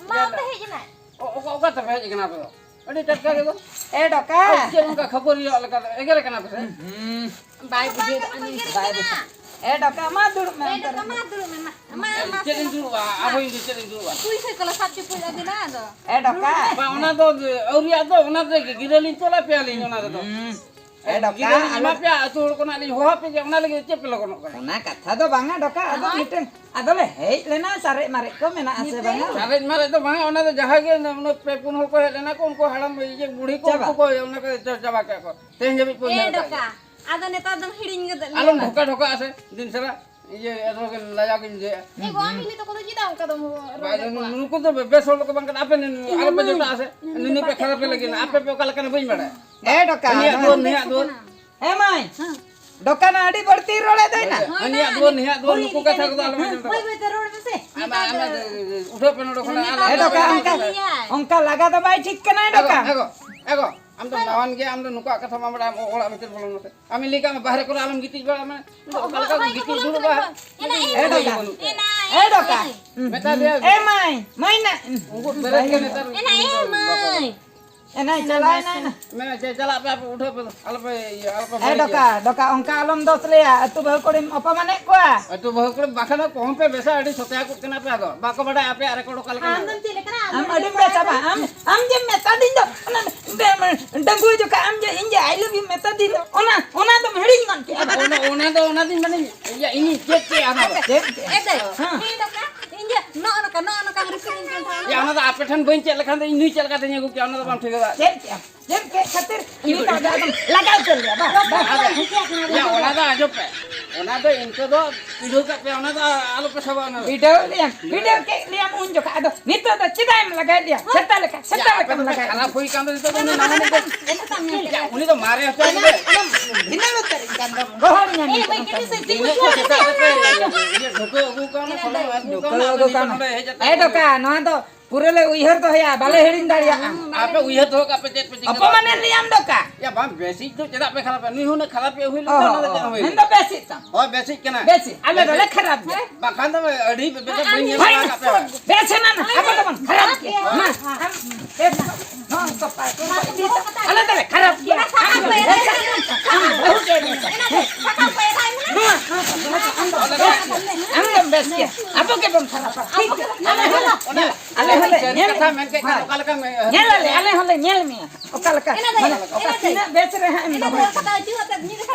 ᱢᱟ ᱚᱱᱛᱮ ᱦᱮᱡ ᱮᱱᱟᱭ᱾ ᱚ-, ᱚᱠᱟ, ᱚᱠᱟ ᱛᱮᱯᱮ ᱦᱮᱡ ᱟᱠᱟᱱᱟ ᱟᱯᱮ ᱫᱚ? ᱟᱹᱰᱤ ᱴᱟᱴᱠᱟ ᱜᱮ ᱫᱚ᱾ ᱮ ᱰᱚᱠᱟ᱾ ᱪᱮᱫ ᱚᱱᱠᱟ ᱠᱷᱟᱹᱯᱟᱹᱨᱤᱭᱟᱹ ᱞᱮᱠᱟ ᱮᱜᱮᱨᱮ ᱠᱟᱱᱟ ᱯᱮ ᱥᱮ? ᱦᱩᱸ᱾ ᱵᱟᱭ ᱵᱩᱡᱷᱟᱹᱣ ᱫᱟ ᱩᱱᱤ᱾ ᱵᱟᱭ ᱵᱩᱡᱷᱟᱹᱣ᱾ ᱮ ᱰᱚᱠᱟ, ᱢᱟ ᱫᱩᱲᱩᱵ ᱢᱮ ᱮ ᱚᱱᱛᱮ ᱨᱮ᱾ ᱰᱚᱠᱟ, ᱢᱟ ᱫᱩᱲᱩᱵ ᱢᱮ, ᱢᱟ, ᱢᱟ, ᱢᱟ ᱪᱮᱫ ᱤᱧ ᱥᱮ᱾ ᱫᱩᱲᱩᱵᱼᱟ? ᱟᱨᱦᱚᱸ ᱤᱧ ᱫᱚ ᱪᱮᱫ ᱤᱧ ᱫᱩᱲᱩᱵᱼᱟ? ᱯᱩᱭᱥᱟᱹ ᱠᱚᱞᱮ ᱥᱟᱵ ᱪᱚᱯᱚᱡ ᱟᱹᱵᱤᱱᱟ ᱟᱫᱚ᱾ ᱮ ᱰᱚᱠᱟ᱾ ᱵᱟᱝ, ᱚᱱᱟ ᱫᱚ ᱟᱹᱣᱨᱤᱭᱟᱜ ᱫᱚ, ᱚᱱᱟ ᱨᱮ ᱜᱤᱨᱟᱹ ᱞᱤᱧ ᱛᱚᱞ ᱟᱯᱮᱭᱟᱞᱤᱧ ᱚᱱᱟ ᱨᱮᱫᱚ᱾ ᱦᱩᱸ᱾ ᱮ ᱰᱚᱠᱟ, ᱜᱤᱨᱟᱹ ᱞᱤᱧ ᱟᱞᱚ ᱮᱢᱟ ᱯᱮᱭᱟ, ᱟᱹᱛᱩ ᱦᱚᱲ ᱠᱷᱚᱱᱟᱜ ᱞᱤᱧ ᱦᱚᱦᱚ ᱟᱯᱮ ᱜᱮ, ᱚᱱᱟ ᱞᱟᱹᱜᱤᱫ ᱪᱮᱫ ᱯᱮ ᱞᱚᱜᱚᱱᱚᱜ ᱠᱟᱱᱟ? ᱚᱱᱟ ᱠᱟᱛᱷᱟ ᱫᱚ ᱵᱟᱝᱟ ᱰᱚᱠᱟ, ᱟᱫᱚ ᱦᱳᱭ᱾ ᱢᱤᱫᱴᱟᱝ, ᱟᱫᱚ ᱞᱮ ᱦᱮᱡ ᱞᱮᱱᱟ, ᱥᱟᱨᱮᱡ ᱢᱟᱨᱮᱡ ᱠᱚ ᱢᱮᱱᱟᱜ ᱟᱥᱮ ᱵᱟᱝᱟ? ᱥᱟᱨᱮᱡ ᱢᱟᱨᱮᱡ ᱫᱚ ᱵᱟᱝᱟ, ᱚᱱᱟ ᱫᱚ ᱡᱟᱦᱟᱸ ᱜᱮ ᱚᱱᱟ ᱯᱮ ᱯᱩᱱ ᱦᱚᱲ ᱠᱚ ᱦᱮᱡ ᱞᱮᱱᱟ ᱠᱚ, ᱩᱱᱠᱩ ᱦᱟᱲᱟᱢ ᱤᱭᱟᱹ ᱵᱩᱲᱦᱤ ᱠᱚ, ᱪᱟᱵᱟ᱾ ᱩᱱᱠᱩ ᱠᱚ ᱚᱱᱟ ᱠᱚ ᱪᱟ-, ᱪᱟᱵᱟ ᱠᱮᱫ ᱠᱚ᱾ ᱛᱮᱦᱮᱧ ᱫᱷᱟᱹᱵᱤᱡ ᱯᱮ ᱮ ᱩᱭᱦᱟᱹᱨ ᱟᱠᱟᱫ ᱰᱚᱠᱟ, ᱜᱮᱭᱟ᱾ ᱟᱫᱚ ᱱᱮᱛᱟᱨ ᱫᱚᱢ ᱦᱤᱲᱤᱧ ᱜᱚᱫ ᱞᱮᱭᱟ ᱟᱞᱚᱢ ᱵᱟᱝ? ᱰᱷᱚᱠᱟ ᱰᱷᱚᱠᱟᱜᱼᱟ ᱥᱮ, ᱫᱤᱱ ᱥᱟᱨᱟ ᱤᱭᱟᱹ ᱟᱫᱚ ᱜᱮ ᱞᱟᱡᱟᱣ ᱜᱤᱧ ᱵᱩᱡᱷᱟᱹᱣᱟ᱾ ᱮ ᱜᱚ, ᱟᱢ ᱦᱤᱞᱤ ᱛᱟᱠᱚ ᱫᱚ ᱪᱮᱫᱟᱜ ᱚᱱᱠᱟ ᱫᱚᱢ ᱨᱚᱲ ᱵᱟᱭ, ᱞᱮᱫ ᱠᱚᱣᱟ? ᱱᱩᱠᱩ ᱫᱚ ᱵᱮᱥ ᱦᱚᱲ ᱠᱚ ᱵᱟᱝ ᱠᱟᱱᱟ, ᱟᱯᱮ ᱤᱧ ᱟᱞᱚᱯᱮ ᱦᱚᱸ ᱡᱚᱴᱟᱜᱼᱟ ᱥᱮ, ᱤᱧ ᱦᱚᱸ ᱱᱩᱱᱟᱹᱜ ᱯᱮ ᱵᱟᱯᱮ ᱠᱷᱟᱨᱟᱯ ᱯᱮ ᱞᱟᱹᱜᱤᱫ, ᱟᱯᱮ ᱯᱮ ᱚᱠᱟ ᱞᱮᱠᱟᱱᱟ ᱵᱟᱹᱧ ᱵᱟᱲᱟᱭᱟ᱾ ᱮ ᱰᱚᱠᱟ, ᱟᱹᱞᱤᱧᱟᱜ ᱱᱚᱣᱟ ᱫᱩᱣᱟᱹᱨ ᱫᱚ ᱱᱮᱭᱟᱜ ᱵᱮᱥ ᱫᱩᱣᱟᱹᱨ᱾ ᱠᱟᱱᱟ᱾ ᱮ ᱢᱟᱹᱭ, ᱦᱮᱸ᱾ ᱰᱚᱠᱟ ᱱᱟ ᱟᱹᱰᱤ ᱵᱟᱹᱲᱛᱤ ᱨᱚᱲᱮ ᱫᱟᱭ ᱱᱟ᱾ ᱦᱳᱭ, ᱦᱟᱹᱱᱤᱭᱟᱜ ᱦᱳᱭ, ᱫᱩᱣᱟᱹᱨ, ᱱᱮᱭᱟᱜ ᱫᱩᱣᱟᱹᱨ, ᱦᱳᱭ, ᱱᱩᱠᱩ ᱠᱟᱛᱷᱟ ᱠᱚᱫᱚ ᱟᱞᱚᱯᱮ ᱦᱳᱭ, ᱟᱸᱡᱚᱢ ᱛᱟᱠᱚᱣᱟ᱾ ᱵᱟᱹᱭ ᱵᱟᱹᱭ ᱛᱮ ᱨᱚᱲ ᱢᱮᱥᱮ᱾ ᱟᱢᱟ-, ᱱᱮᱛᱟᱨ ᱟᱢᱟ-, ᱫᱚ ᱩᱰᱷᱟᱹᱣ ᱯᱮ ᱱᱚᱰᱮ ᱠᱷᱚᱱᱟᱜ, ᱱᱮᱛᱟᱨ ᱟᱞᱚᱯᱮ ᱫᱚ ᱮ ᱰᱚᱠᱟ, ᱟᱸᱡᱚᱢ ᱚᱱᱠᱟ, ᱛᱟᱠᱚᱣᱟ᱾ ᱚᱱᱠᱟ ᱞᱟᱜᱟ ᱫᱚ ᱵᱟᱭ ᱴᱷᱤᱠ ᱠᱟᱱᱟ ᱮ ᱮ ᱜᱚ, ᱰᱚᱠᱟ᱾ ᱮ ᱜᱚ, ᱮ ᱜᱚ, ᱟᱢ ᱫᱚ ᱱᱟᱣᱟᱱ ᱜᱮᱭᱟ, ᱟᱢ ᱫᱚ ᱱᱩᱠᱩᱣᱟᱜ ᱠᱟᱛᱷᱟ ᱵᱟᱢ ᱵᱟᱲᱟᱭᱟ, ᱟᱢ ᱚᱲᱟᱜ ᱵᱷᱤᱛᱤᱨ ᱵᱚᱞᱚᱱ ᱢᱮᱥᱮ᱾ ᱟᱢᱤᱧ ᱞᱟᱹᱭ ᱠᱟᱜ ᱢᱮ, ᱵᱟᱦᱨᱮ ᱠᱚᱨᱮ ᱟᱞᱚᱢ ᱜᱤᱛᱤᱡ ᱵᱟᱲᱟᱜ ᱢᱮ᱾ ᱤᱧ ᱫᱚ ᱚᱠᱟ ᱞᱮᱠᱟ ᱠᱚ ᱜᱤᱛᱤᱡ ᱫᱩᱲᱩᱵᱼᱟ? ᱮ ᱰᱚᱠᱟ᱾ ᱢᱮᱛᱟ ᱫᱮᱭᱟ᱾ ᱮ ᱢᱟᱹᱭ, ᱢᱟᱹᱭ ᱱᱟ᱾ ᱩᱱᱠᱩ ᱵᱮᱨᱮᱫ ᱜᱮ ᱱᱮᱛᱟᱨ ᱮ ᱱᱟ, ᱮ ᱵᱟᱠᱚ ᱢᱟᱹᱭ᱾ ᱮ ᱱᱟᱭ, ᱪᱟᱞᱟᱣ ᱮᱱᱟᱭ ᱱᱟ᱾ ᱢᱮ, ᱪᱮ, ᱪᱟᱞᱟᱜ ᱯᱮ ᱟᱯᱮ, ᱩᱴᱷᱟᱹᱣ ᱯᱮ, ᱟᱞᱚᱯᱮ ᱤᱭᱟᱹ, ᱟᱞᱚᱯᱮ ᱮ ᱵᱟᱹᱲᱤᱡ ᱰᱚᱠᱟ, ᱜᱮᱭᱟ᱾ ᱰᱚᱠᱟ, ᱚᱱᱠᱟ ᱟᱞᱚᱢ ᱫᱳᱥ ᱞᱮᱭᱟ, ᱟᱹᱛᱩ ᱵᱟᱹᱦᱩ ᱠᱩᱲᱤᱢ ᱚᱯᱚᱢᱟᱱᱮᱫ ᱠᱚᱣᱟ᱾ ᱟᱹᱛᱩ ᱵᱟᱹᱦᱩ ᱠᱩᱲᱤ ᱵᱟᱠᱷᱟᱱ ᱫᱚ ᱠᱚᱦᱚᱸ ᱯᱮ ᱵᱮᱥᱟ, ᱟᱹᱰᱤ ᱥᱚᱛᱮ ᱠᱚᱜ ᱠᱟᱱᱟ ᱯᱮ, ᱟᱫᱚ ᱵᱟᱠᱚ ᱵᱟᱰᱟᱭᱟ ᱟᱯᱮᱭᱟᱜ ᱨᱮᱠᱚᱨᱰ ᱚᱠᱟ ᱞᱮᱠᱟᱱᱟ᱾ ᱟᱢ ᱫᱚᱢ ᱪᱮᱫ ᱞᱮᱠᱟᱱᱟ? ᱟᱢ ᱫᱚᱢ ᱟᱹᱰᱤᱢ ᱪᱮᱫ ᱵᱮᱥᱟ ᱵᱟᱝ, ᱞᱮᱠᱟᱱᱟ? ᱟᱢ, ᱟᱢ ᱡᱮᱢ ᱢᱮᱛᱟ ᱫᱤᱧ ᱫᱚ, ᱚᱱᱟ ᱰᱟᱹ-, ᱰᱟᱺᱜᱩᱣᱟᱹ ᱡᱚᱠᱷᱟᱜ ᱟᱢ ᱡᱮ ᱤᱧ ᱡᱮ I love you ᱢᱮᱛᱟ ᱫᱤᱧ ᱫᱚ, ᱚᱱᱟ, ᱚᱱᱟ ᱫᱚᱢ ᱦᱤᱲᱤᱧ ᱜᱚᱫ ᱠᱮᱫᱟ᱾ ᱚᱱᱟ, ᱚᱱᱟ ᱫᱚ, ᱚᱱᱟ ᱫᱤᱱ ᱢᱟᱱᱮ, ᱤᱭᱟᱹ, ᱤᱧᱤᱧ ᱪᱮᱫ ᱠᱮᱫᱼᱟ ᱚᱱᱟ ᱫᱚ᱾ ᱪᱮᱫ ᱠᱮᱫᱼᱟ? ᱮ ᱫᱟᱹᱭ, ᱦᱮᱸ᱾ ᱤᱧ ᱫᱚ ᱠᱟ-, ᱤᱧ ᱡᱮ ᱱᱚᱜᱼᱚ ᱱᱚᱝᱠᱟ, ᱱᱚᱜᱼᱚ ᱱᱚᱝᱠᱟ ᱨᱤᱥᱤᱝ ᱤᱧ ᱠᱟᱱ ᱛᱟᱦᱮᱸᱫ᱾ ᱭᱟ, ᱚᱱᱟ ᱫᱚ ᱟᱯᱮ ᱴᱷᱮᱱ ᱵᱟᱹᱧ ᱪᱮᱫ ᱞᱮᱠᱷᱟᱱ ᱫᱚ ᱤᱧ ᱱᱩᱭ ᱪᱮᱫ ᱞᱮᱠᱟᱛᱮᱧ ᱟᱹᱜᱩ ᱠᱮᱭᱟ, ᱚᱱᱟ ᱫᱚ ᱵᱟᱢ ᱴᱷᱤᱠᱟᱹ ᱫᱟᱲᱮᱭᱟᱜᱼᱟ᱾ ᱪᱮᱫ ᱠᱮᱫᱼᱟ? ᱪᱮᱫ ᱠᱮᱫ ᱠᱷᱟᱹᱛᱤᱨ ᱱᱤᱛᱚᱜ ᱫᱚ ᱟᱫᱚᱢ ᱞᱟᱜᱟᱣ ᱩᱛᱟᱹᱨ ᱞᱮᱭᱟ? ᱵᱟᱝ, ᱵᱟᱝ, ᱟᱫᱚ, ᱵᱟᱝ, ᱴᱷᱤᱠ ᱜᱮᱭᱟ, ᱠᱟᱱᱟ, ᱭᱟ, ᱴᱷᱤᱠ ᱜᱮᱭᱟ᱾ ᱚᱱᱟ ᱫᱚ ᱟᱸᱡᱚᱢ ᱯᱮ, ᱚᱱᱟ ᱫᱚ ᱤᱱᱠᱟᱹ ᱫᱚ ᱵᱤᱰᱟᱹᱣ ᱠᱟᱜ ᱯᱮ, ᱚᱱᱟ ᱫᱚ ᱟᱞᱚ ᱯᱮ ᱥᱟᱵᱟ, ᱚᱱᱟ ᱫᱚ᱾ ᱵᱤᱰᱟᱹᱣ ᱞᱮᱭᱟᱢ, ᱵᱤᱰᱟᱹᱣ ᱠᱮᱫ ᱞᱮᱭᱟᱢ ᱩᱱ ᱡᱚᱠᱷᱟ, ᱟᱫᱚ ᱱᱤᱛᱚᱜ ᱫᱚ ᱪᱮᱫᱟᱜ ᱮᱢ ᱞᱟᱜᱟᱭᱮᱫ ᱞᱮᱭᱟ? ᱥᱮᱛᱟ ᱞᱮᱠᱟ, ᱥᱮᱛᱟ ᱭᱟ, ᱟᱯᱮ ᱞᱮᱠᱟᱢ ᱫᱚᱯᱮ ᱞᱟᱜᱟᱭᱮᱫ ᱠᱷᱟᱨᱟᱯ ᱞᱮᱭᱟ᱾ ᱦᱩᱭ ᱠᱟᱱ ᱫᱚ ᱱᱤᱛᱚᱜ ᱫᱚ ᱩᱱᱤ ᱱᱟᱣᱟ ᱱᱤᱛᱚᱜ᱾ ᱮᱱ ᱠᱷᱟᱱ ᱧᱮᱞ ᱭᱟ, ᱩᱱᱤ ᱫᱚ ᱢᱟᱨᱮ ᱦᱚᱪᱚᱭ ᱢᱮ᱾ ᱚᱱᱟ ᱵᱷᱤᱱᱟᱹ ᱩᱛᱟᱹᱨ ᱮᱱ ᱠᱷᱟᱱ ᱫᱚ ᱜᱚᱦᱚᱲ ᱧᱟᱢ ᱮ, ᱠᱮᱫᱟ ᱵᱟᱹᱧ ᱚᱱᱠᱟ᱾ ᱠᱟᱹᱴᱤᱡ ᱥᱮ ᱪᱮᱫ ᱤᱱᱟᱹ ᱠᱚ ᱠᱚ ᱪᱮᱛᱟᱱ ᱨᱮᱯᱮ ᱤᱭᱟᱹ ᱰᱷᱩᱠᱟᱹ ᱟᱹᱜᱩ ᱠᱟᱣᱱᱟ, ᱠᱚᱞᱚᱢ ᱟᱹᱜᱩ ᱰᱷᱩᱠᱟᱹ ᱠᱟᱣᱱᱟ, ᱟᱹᱜᱩ ᱟᱹᱵᱤᱱ ᱫᱚ ᱠᱟᱣᱱᱟ᱾ ᱱᱚᱰᱮ ᱦᱮᱡ ᱠᱟᱛᱮ ᱮ ᱰᱚᱠᱟ, ᱱᱚᱣᱟ ᱫᱚ ᱯᱩᱨᱟᱹ ᱞᱮ ᱩᱭᱦᱟᱹᱨ ᱫᱚᱦᱚᱭᱟ, ᱵᱟᱞᱮ ᱦᱤᱲᱤᱧ ᱫᱟᱲᱮᱭᱟᱜᱼᱟ᱾ ᱟᱯᱮ ᱩᱭᱦᱟᱹᱨ ᱫᱚᱦᱚ ᱠᱟᱜ ᱯᱮ, ᱪᱮᱫ ᱯᱮ ᱪᱤᱠᱟᱹ ᱚᱯᱚᱢᱟᱱᱮ ᱫᱟᱲᱮᱭᱟᱜᱼᱟ? ᱞᱟᱹᱭᱟᱢ ᱫᱚ ᱚᱠᱟ? ᱭᱟ, ᱵᱟᱝ, ᱵᱮᱥᱤᱡ ᱫᱚ ᱪᱮᱫᱟᱜ ᱯᱮ ᱠᱷᱟᱨᱟᱯᱮ? ᱱᱩᱭ ᱦᱚᱸ ᱩᱱᱟᱹᱜ ᱠᱷᱟᱨᱟᱯ ᱯᱮ ᱦᱩᱭ ᱞᱮᱱᱠᱷᱟᱱ ᱚᱱᱟ ᱫᱚ ᱪᱮᱫ ᱦᱚᱸ ᱦᱩᱭᱩᱜᱼᱟ? ᱢᱮᱱᱫᱚ ᱵᱮᱥᱤᱡ ᱛᱟᱢ᱾ ᱦᱳᱭ, ᱵᱮᱥᱤᱡ ᱠᱟᱱᱟ᱾ ᱵᱮᱥᱤᱡ, ᱟᱞᱮ ᱫᱚᱞᱮ ᱠᱷᱟᱨᱟᱯ ᱜᱮᱭᱟ᱾ ᱵᱟᱠᱷᱟᱱ ᱫᱚ ᱟᱹᱰᱤ ᱵᱮᱥ ᱵᱟᱹᱧ ᱧᱮᱞ ᱦᱳᱭ, ᱵᱟᱲᱟ ᱠᱟᱜ ᱯᱮᱭᱟ᱾ ᱵᱮᱥ ᱮᱱᱟ ᱱᱟ, ᱟᱵᱚ ᱫᱚᱵᱚᱱ ᱠᱷᱟᱨᱟᱯ ᱜᱮᱭᱟ᱾ ᱢᱟ, ᱟᱢ, ᱵᱮᱥ, ᱦᱚᱸ, ᱛᱚᱯᱟ, ᱛᱚᱯᱟ, ᱤᱫᱤ ᱛᱟᱢ᱾ ᱟᱞᱮ ᱫᱚᱞᱮ ᱠᱷᱟᱨᱟᱯ ᱜᱮᱭᱟ᱾ ᱟᱢ ᱫᱚ ᱵᱮᱥ ᱮᱱᱟ᱾ ᱟᱢ ᱫᱚ ᱵᱮᱥ ᱜᱮᱭᱟ᱾ ᱟᱵᱚ ᱜᱮᱵᱚᱱ ᱠᱷᱟᱨᱟᱯᱟ᱾ ᱴᱷᱤᱠ ᱜᱮᱭᱟ᱾ ᱟᱞᱮ ᱦᱚᱸᱞᱮ, ᱟᱞᱮ ᱦᱚᱸᱞᱮ ᱥᱟᱹᱨᱤ ᱧᱮᱞ, ᱠᱟᱛᱷᱟ ᱢᱮᱱ ᱠᱮᱫ ᱠᱷᱟᱱ ᱦᱳᱭ᱾ ᱚᱠᱟ ᱞᱮᱠᱟ ᱢᱮ-, ᱧᱮᱞ ᱟᱞᱮ, ᱟᱞᱮ ᱦᱚᱸᱞᱮ ᱧᱮᱞ ᱢᱮᱭᱟ᱾ ᱚᱠᱟ ᱞᱮᱠᱟ? ᱮᱱᱟ ᱫᱚ, ᱢᱟᱱᱮ, ᱚᱠᱟ ᱮᱱᱟ ᱫᱚ᱾ ᱛᱤᱱᱟᱹᱜ ᱵᱮᱪ ᱨᱮ ᱦᱟᱸᱜ ᱮᱢ ᱫᱚᱦᱚᱭ ᱠᱟᱱᱟ?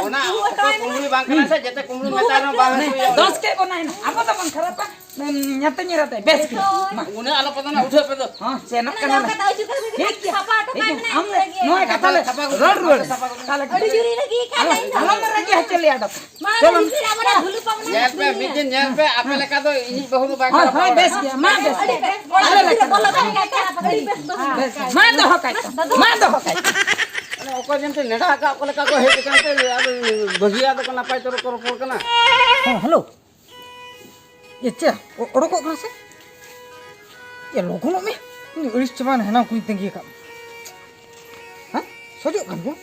ᱚᱱᱟ ᱚᱠᱚᱭ ᱠᱩᱢᱵᱽᱲᱩ ᱵᱟᱝ ᱠᱟᱱᱟ ᱥᱮ, ᱡᱮᱛᱮ ᱠᱩᱢᱵᱽᱲᱩ ᱱᱮᱛᱟᱨ ᱦᱚᱸ ᱵᱟᱝ ᱦᱮᱸ, ᱦᱩᱭᱩᱜᱼᱟ᱾ ᱫᱚᱥ ᱠᱮ ᱵᱚᱱᱟ ᱦᱮᱱᱟᱜ, ᱟᱵᱚ ᱫᱚᱵᱚᱱ ᱠᱷᱟᱨᱟᱯᱟ, ᱩᱸ, ᱧᱟᱛᱮ ᱧᱮᱨᱟᱛᱮ, ᱵᱮᱥ ᱜᱮ᱾ ᱢᱟ᱾ ᱩᱱᱟᱹᱜ ᱟᱞᱚ ᱯᱮ ᱫᱚᱱᱟ, ᱩᱴᱷᱟᱹᱜ ᱯᱮ ᱫᱚ᱾ ᱦᱚᱸ, ᱥᱮᱱᱚᱜ ᱮᱱᱟ ᱠᱟᱱᱟ ᱫᱚ, ᱞᱮ᱾ ᱚᱠᱟ ᱫᱚ ᱦᱤᱡᱩᱜ ᱠᱟᱱᱟ, ᱴᱷᱤᱠ ᱜᱮᱭᱟ, ᱥᱟᱯᱟ ᱦᱚᱴᱚ ᱴᱷᱤᱠ ᱠᱟᱜ ᱜᱮᱭᱟ᱾ ᱢᱮ, ᱟᱢ ᱞᱮ, ᱥᱟᱯᱟ ᱜᱚᱴᱟ ᱱᱚᱣᱟ ᱠᱟᱜ ᱠᱟᱛᱷᱟ ᱢᱮ, ᱞᱮ ᱥᱟᱯᱟ ᱜᱚᱴᱟ ᱨᱚᱲ ᱠᱟᱜ ᱨᱩᱣᱟᱹᱲ᱾ ᱢᱮ, ᱥᱟᱯᱟ ᱜᱚᱴᱟ ᱟᱹᱰᱤ ᱠᱟᱜ ᱢᱮ᱾ ᱡᱳᱨᱤᱧ ᱨᱟᱹᱜᱤ ᱠᱟᱱᱟ ᱟᱞᱚ, ᱤᱧ ᱫᱚ᱾ ᱟᱞᱚᱢ ᱨᱟᱹᱜᱤ ᱦᱚᱪᱚ ᱞᱮᱭᱟ ᱟᱫᱚ᱾ ᱢᱟ, ᱪᱚᱞᱚ᱾ ᱟᱹᱰᱤ ᱡᱳᱨ ᱟᱵᱟᱨ ᱦᱩᱞᱩ ᱯᱟᱢᱱᱟ ᱧᱮᱞ ᱯᱮ, ᱠᱟᱹᱢᱤᱭᱟ᱾ ᱢᱤᱫ ᱫᱤᱱ ᱧᱮᱞ ᱯᱮ, ᱟᱯᱮ ᱞᱮᱠᱟ ᱫᱚ ᱤᱧᱤᱡ ᱵᱟᱹᱦᱩ ᱫᱚ ᱵᱟᱭ ᱦᱳᱭ, ᱠᱷᱟᱨᱟᱯ ᱦᱳᱭ, ᱵᱮᱥ ᱜᱮᱭᱟ, ᱢᱟ, ᱵᱮᱥ ᱜᱮᱭᱟ᱾ ᱟᱞᱮ ᱞᱮᱠᱟ᱾ ᱵᱮᱥ, ᱢᱟ ᱫᱚᱦᱚ ᱠᱟᱭ ᱛᱟᱢ, ᱢᱟ ᱫᱚᱦᱚ ᱠᱟᱭ ᱛᱟᱢ᱾ ᱢᱟᱱᱮ ᱚᱠᱚᱭ ᱡᱮᱱ ᱛᱮ ᱱᱮᱰᱟ ᱟᱠᱟᱫ ᱠᱚ ᱞᱮᱠᱟ ᱠᱚ ᱦᱮᱡ ᱟᱠᱟᱱ ᱛᱮ, ᱟᱫᱚ ᱵᱟᱹᱜᱤᱭᱟᱜ ᱫᱚᱠᱚ ᱱᱟᱯᱟᱭ ᱛᱮ ᱵᱟᱠᱚ ᱨᱚᱯᱚᱲ ᱠᱟᱱᱟ᱾ ᱦᱮᱸ, ᱦᱮᱞᱳ᱾ ᱮ ᱪᱮᱫ, ᱚ-, ᱚᱰᱚᱠᱚᱜ ᱠᱟᱱᱟ ᱥᱮ? ᱮ, ᱞᱚᱜᱚᱱᱚᱜ ᱢᱮ᱾ ᱤᱧ ᱫᱚ ᱟᱹᱲᱤᱥ ᱪᱟᱵᱟᱭᱮᱱᱟ, ᱦᱮᱱᱟᱝ ᱠᱷᱚᱱᱤᱧ ᱛᱟᱺᱜᱤ ᱟᱠᱟᱫ ᱢᱮ᱾ ᱦᱮᱸ? ᱥᱚᱡᱚᱜ ᱠᱟᱱ ᱜᱮᱭᱟ?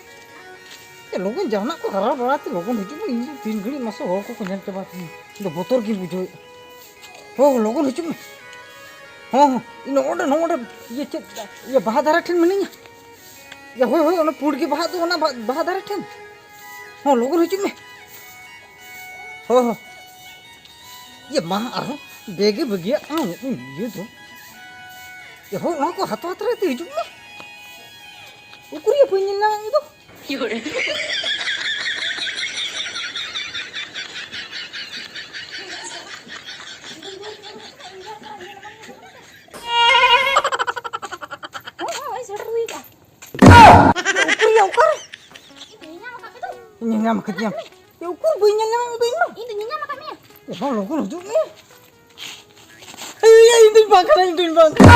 ᱮ, ᱞᱚᱜᱚᱱ ᱡᱟᱦᱟᱱᱟᱜ ᱠᱚ ᱦᱟᱨᱟ ᱵᱟᱲᱟ ᱛᱮ ᱞᱚᱜᱚᱱ ᱦᱤᱡᱩᱜ ᱢᱮ᱾ ᱤᱧ ᱫᱚ ᱛᱤᱱ ᱜᱷᱟᱹᱲᱤᱡ ᱢᱟᱥᱮ ᱦᱚᱲ ᱠᱚᱠᱚ ᱧᱮᱞ ᱪᱟᱵᱟ ᱠᱤᱧᱟ᱾ ᱤᱧ ᱫᱚ ᱵᱚᱛᱚᱨ ᱜᱤᱧ ᱵᱩᱡᱷᱟᱹᱣᱮᱫᱼᱟ᱾ ᱦᱚᱸ, ᱞᱚᱜᱚᱱ ᱦᱤᱡᱩᱜ ᱢᱮ᱾ ᱦᱚᱸ, ᱦᱚᱸ, ᱤᱧ ᱱᱚᱜᱼᱚ ᱱᱚᱸᱰᱮ, ᱱᱚᱜᱼᱚ ᱱᱚᱸᱰᱮ, ᱤᱭᱟᱹ ᱪᱮᱫ, ᱤᱭᱟᱹ ᱵᱟᱦᱟ ᱫᱟᱨᱮ ᱴᱷᱮᱱ ᱢᱤᱱᱟᱹᱧᱟ᱾ ᱤᱭᱟᱹ, ᱦᱳᱭ, ᱦᱳᱭ, ᱚᱱᱟ ᱯᱩᱸᱰ ᱜᱮ ᱵᱟᱦᱟ ᱫᱚ, ᱚᱱᱟ ᱵᱟ-, ᱵᱟᱦᱟ ᱫᱟᱨᱮ ᱴᱷᱮᱱ᱾ ᱦᱚᱸ, ᱞᱚᱜᱚᱱ ᱦᱤᱡᱩᱜ ᱢᱮ᱾ ᱦᱚᱸ, ᱦᱚᱸ᱾ ᱤᱭᱟᱹ ᱢᱟ ᱟᱨᱦᱚᱸ ᱵᱮᱜᱮ ᱵᱟᱹᱜᱤᱭᱟᱜ ᱠᱟᱱᱟ ᱩᱱᱠᱩ ᱤᱭᱟᱹ ᱫᱚ᱾ ᱤᱭᱟᱹ ᱦᱳ, ᱚᱱᱟ ᱠᱚ ᱦᱟᱛᱟᱣ ᱦᱟᱛᱟᱣ ᱛᱮ ᱦᱤᱡᱩᱜ ᱢᱮ᱾ ᱩᱠᱩᱨ ᱭᱟ ᱵᱟᱹᱧ ᱧᱮᱞ ᱧᱟᱢᱮᱫ ᱢᱮ ᱫᱚ᱾ ᱦᱳᱭ, ᱦᱳᱭ, ᱥᱮᱴᱮᱨ ᱦᱩᱭ ᱠᱚᱜᱼᱟ᱾ ᱩᱠᱩᱨ ᱭᱟ, ᱚᱠᱟᱨᱮ? ᱤᱧ ᱧᱮᱞ ᱧᱟᱢ ᱟᱠᱟᱫ ᱢᱮᱫᱚ᱾ ᱧᱮᱞ ᱧᱟᱢ ᱟᱠᱟᱫᱤᱧᱟᱢ᱾ ᱤᱧ ᱫᱚ ᱩᱠᱩᱨ ᱵᱟᱹᱧ ᱧᱮᱞ ᱧᱟᱢᱮᱫ ᱢᱮᱫᱚ ᱤᱧ ᱢᱟ᱾ ᱤᱧ ᱫᱚ ᱧᱮᱞ ᱧᱟᱢ ᱟᱠᱟᱫ ᱢᱮᱭᱟ᱾ ᱮ ᱦᱚᱲ, ᱞᱚᱜᱚᱱ ᱦᱤᱡᱩᱜ ᱢᱮ᱾ ᱮᱭ, ᱮᱭ, ᱤᱧ ᱫᱩᱧ ᱵᱟᱝ ᱠᱟᱱᱟ, ᱤᱧ ᱫᱩᱧ ᱵᱟᱝ ᱠᱟᱱᱟ᱾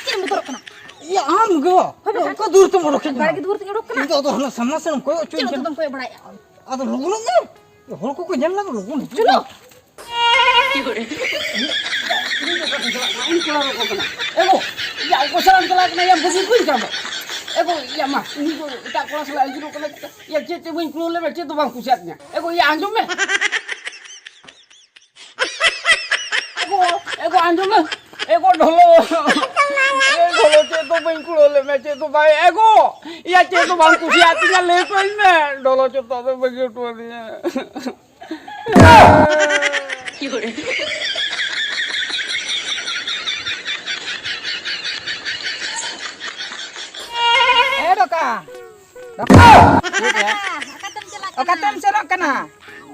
ᱪᱮᱫ ᱮᱢ ᱵᱚᱛᱚᱨᱚᱜ ᱠᱟᱱᱟ? ᱮᱭᱟ, ᱟᱢ ᱜᱮ᱾ ᱦᱳᱭ, ᱚᱠᱟ ᱫᱩᱣᱟᱹᱨ ᱛᱮᱢ ᱚᱰᱚᱠ ᱦᱮᱡ ᱮᱱᱟ? ᱵᱟᱲᱜᱮ ᱫᱩᱣᱟᱹᱨ ᱛᱮᱧ ᱚᱰᱚᱠ ᱠᱟᱱᱟ᱾ ᱤᱧ ᱫᱚ ᱟᱫᱚ ᱦᱟᱱᱟ ᱥᱟᱢᱱᱟ ᱥᱮᱫ ᱮᱢ ᱠᱚᱭᱚᱜ ᱦᱚᱪᱚᱧ ᱪᱮᱫ ᱠᱟᱱᱟ᱾ ᱩᱱᱠᱩ ᱫᱚᱢ ᱠᱚᱭᱚᱜ ᱵᱟᱲᱟᱭᱮᱫᱼᱟ? ᱟᱫᱚ ᱞᱚᱜᱚᱱᱚᱜ ᱢᱮ᱾ ᱦᱚᱲ ᱠᱚᱠᱚ ᱧᱮᱞ ᱞᱟᱢᱟ, ᱞᱚᱜᱚᱱ ᱦᱤᱡᱩᱜ ᱪᱚᱞᱚ᱾ ᱢᱮ᱾ ᱩᱱᱤ ᱫᱚ ᱚᱠᱟ ᱛᱮ ᱪᱟᱞᱟᱜ ᱠᱟᱱᱟ? ᱩᱱᱤ ᱠᱚᱲᱟ ᱫᱚ ᱚᱠᱟ ᱠᱟᱱᱟ? ᱮ ᱜᱳ, ᱭᱟ, ᱚᱠᱚᱭ ᱥᱟᱞᱟᱜ ᱮᱢ ᱪᱟᱞᱟᱜ ᱠᱟᱱᱟ? ᱭᱟ, ᱵᱟᱹᱜᱤ ᱠᱚᱧ ᱪᱟᱞᱟᱜ᱾ ᱮ ᱜᱳ, ᱭᱟ, ᱢᱟ, ᱩᱱᱤ ᱫᱚ ᱮᱴᱟᱜ ᱠᱚᱲᱟ ᱥᱟᱞᱟᱜ ᱟᱹᱪᱩᱨᱚᱜ ᱠᱟᱱᱟ᱾ ᱭᱟ, ᱪᱮᱫ ᱛᱮ ᱵᱟᱹᱧ ᱠᱩᱲᱟᱹᱣ ᱞᱮᱫ ᱢᱮ, ᱪᱮᱫ ᱫᱚ ᱵᱟᱝ ᱠᱩᱥᱤᱭᱟᱫᱤᱧᱟ᱾ ᱮ ᱜᱳ, ᱭᱟ, ᱟᱸᱡᱚᱢ ᱢᱮ᱾ ᱮ ᱜᱳ, ᱮ ᱜᱳ, ᱟᱸᱡᱚᱢ ᱢᱮ᱾ ᱮ ᱜᱳ, ᱰᱷᱚᱞᱚ᱾ ᱮ ᱰᱷᱚᱞᱚ, ᱪᱮᱫ ᱫᱚ ᱵᱟᱹᱧ ᱠᱩᱲᱟᱹᱣ ᱞᱮᱫ ᱢᱮ, ᱪᱮᱫ ᱫᱚ ᱵᱟᱭ, ᱮ ᱜᱳ, ᱭᱟ, ᱪᱮᱫ ᱫᱚ ᱵᱟᱝ ᱠᱩᱥᱤᱭᱟᱫᱤᱧᱟ, ᱞᱟᱹᱭ ᱠᱚᱧ ᱢᱮ᱾ ᱰᱷᱚᱞᱚ, ᱪᱮᱫ ᱫᱚ ᱵᱟᱹᱜᱤ ᱦᱚᱴᱚ ᱟᱹᱫᱤᱧᱟ᱾ ᱮ ᱰᱚᱠᱟ, ᱰᱚᱠᱟ᱾ ᱪᱮᱫ ᱭᱟ? ᱚᱠᱟᱛᱮᱢ ᱪᱟᱞᱟᱜ ᱠᱟᱱᱟ? ᱚᱠᱟᱛᱮᱢ ᱥᱮᱱᱚᱜ ᱠᱟᱱᱟ?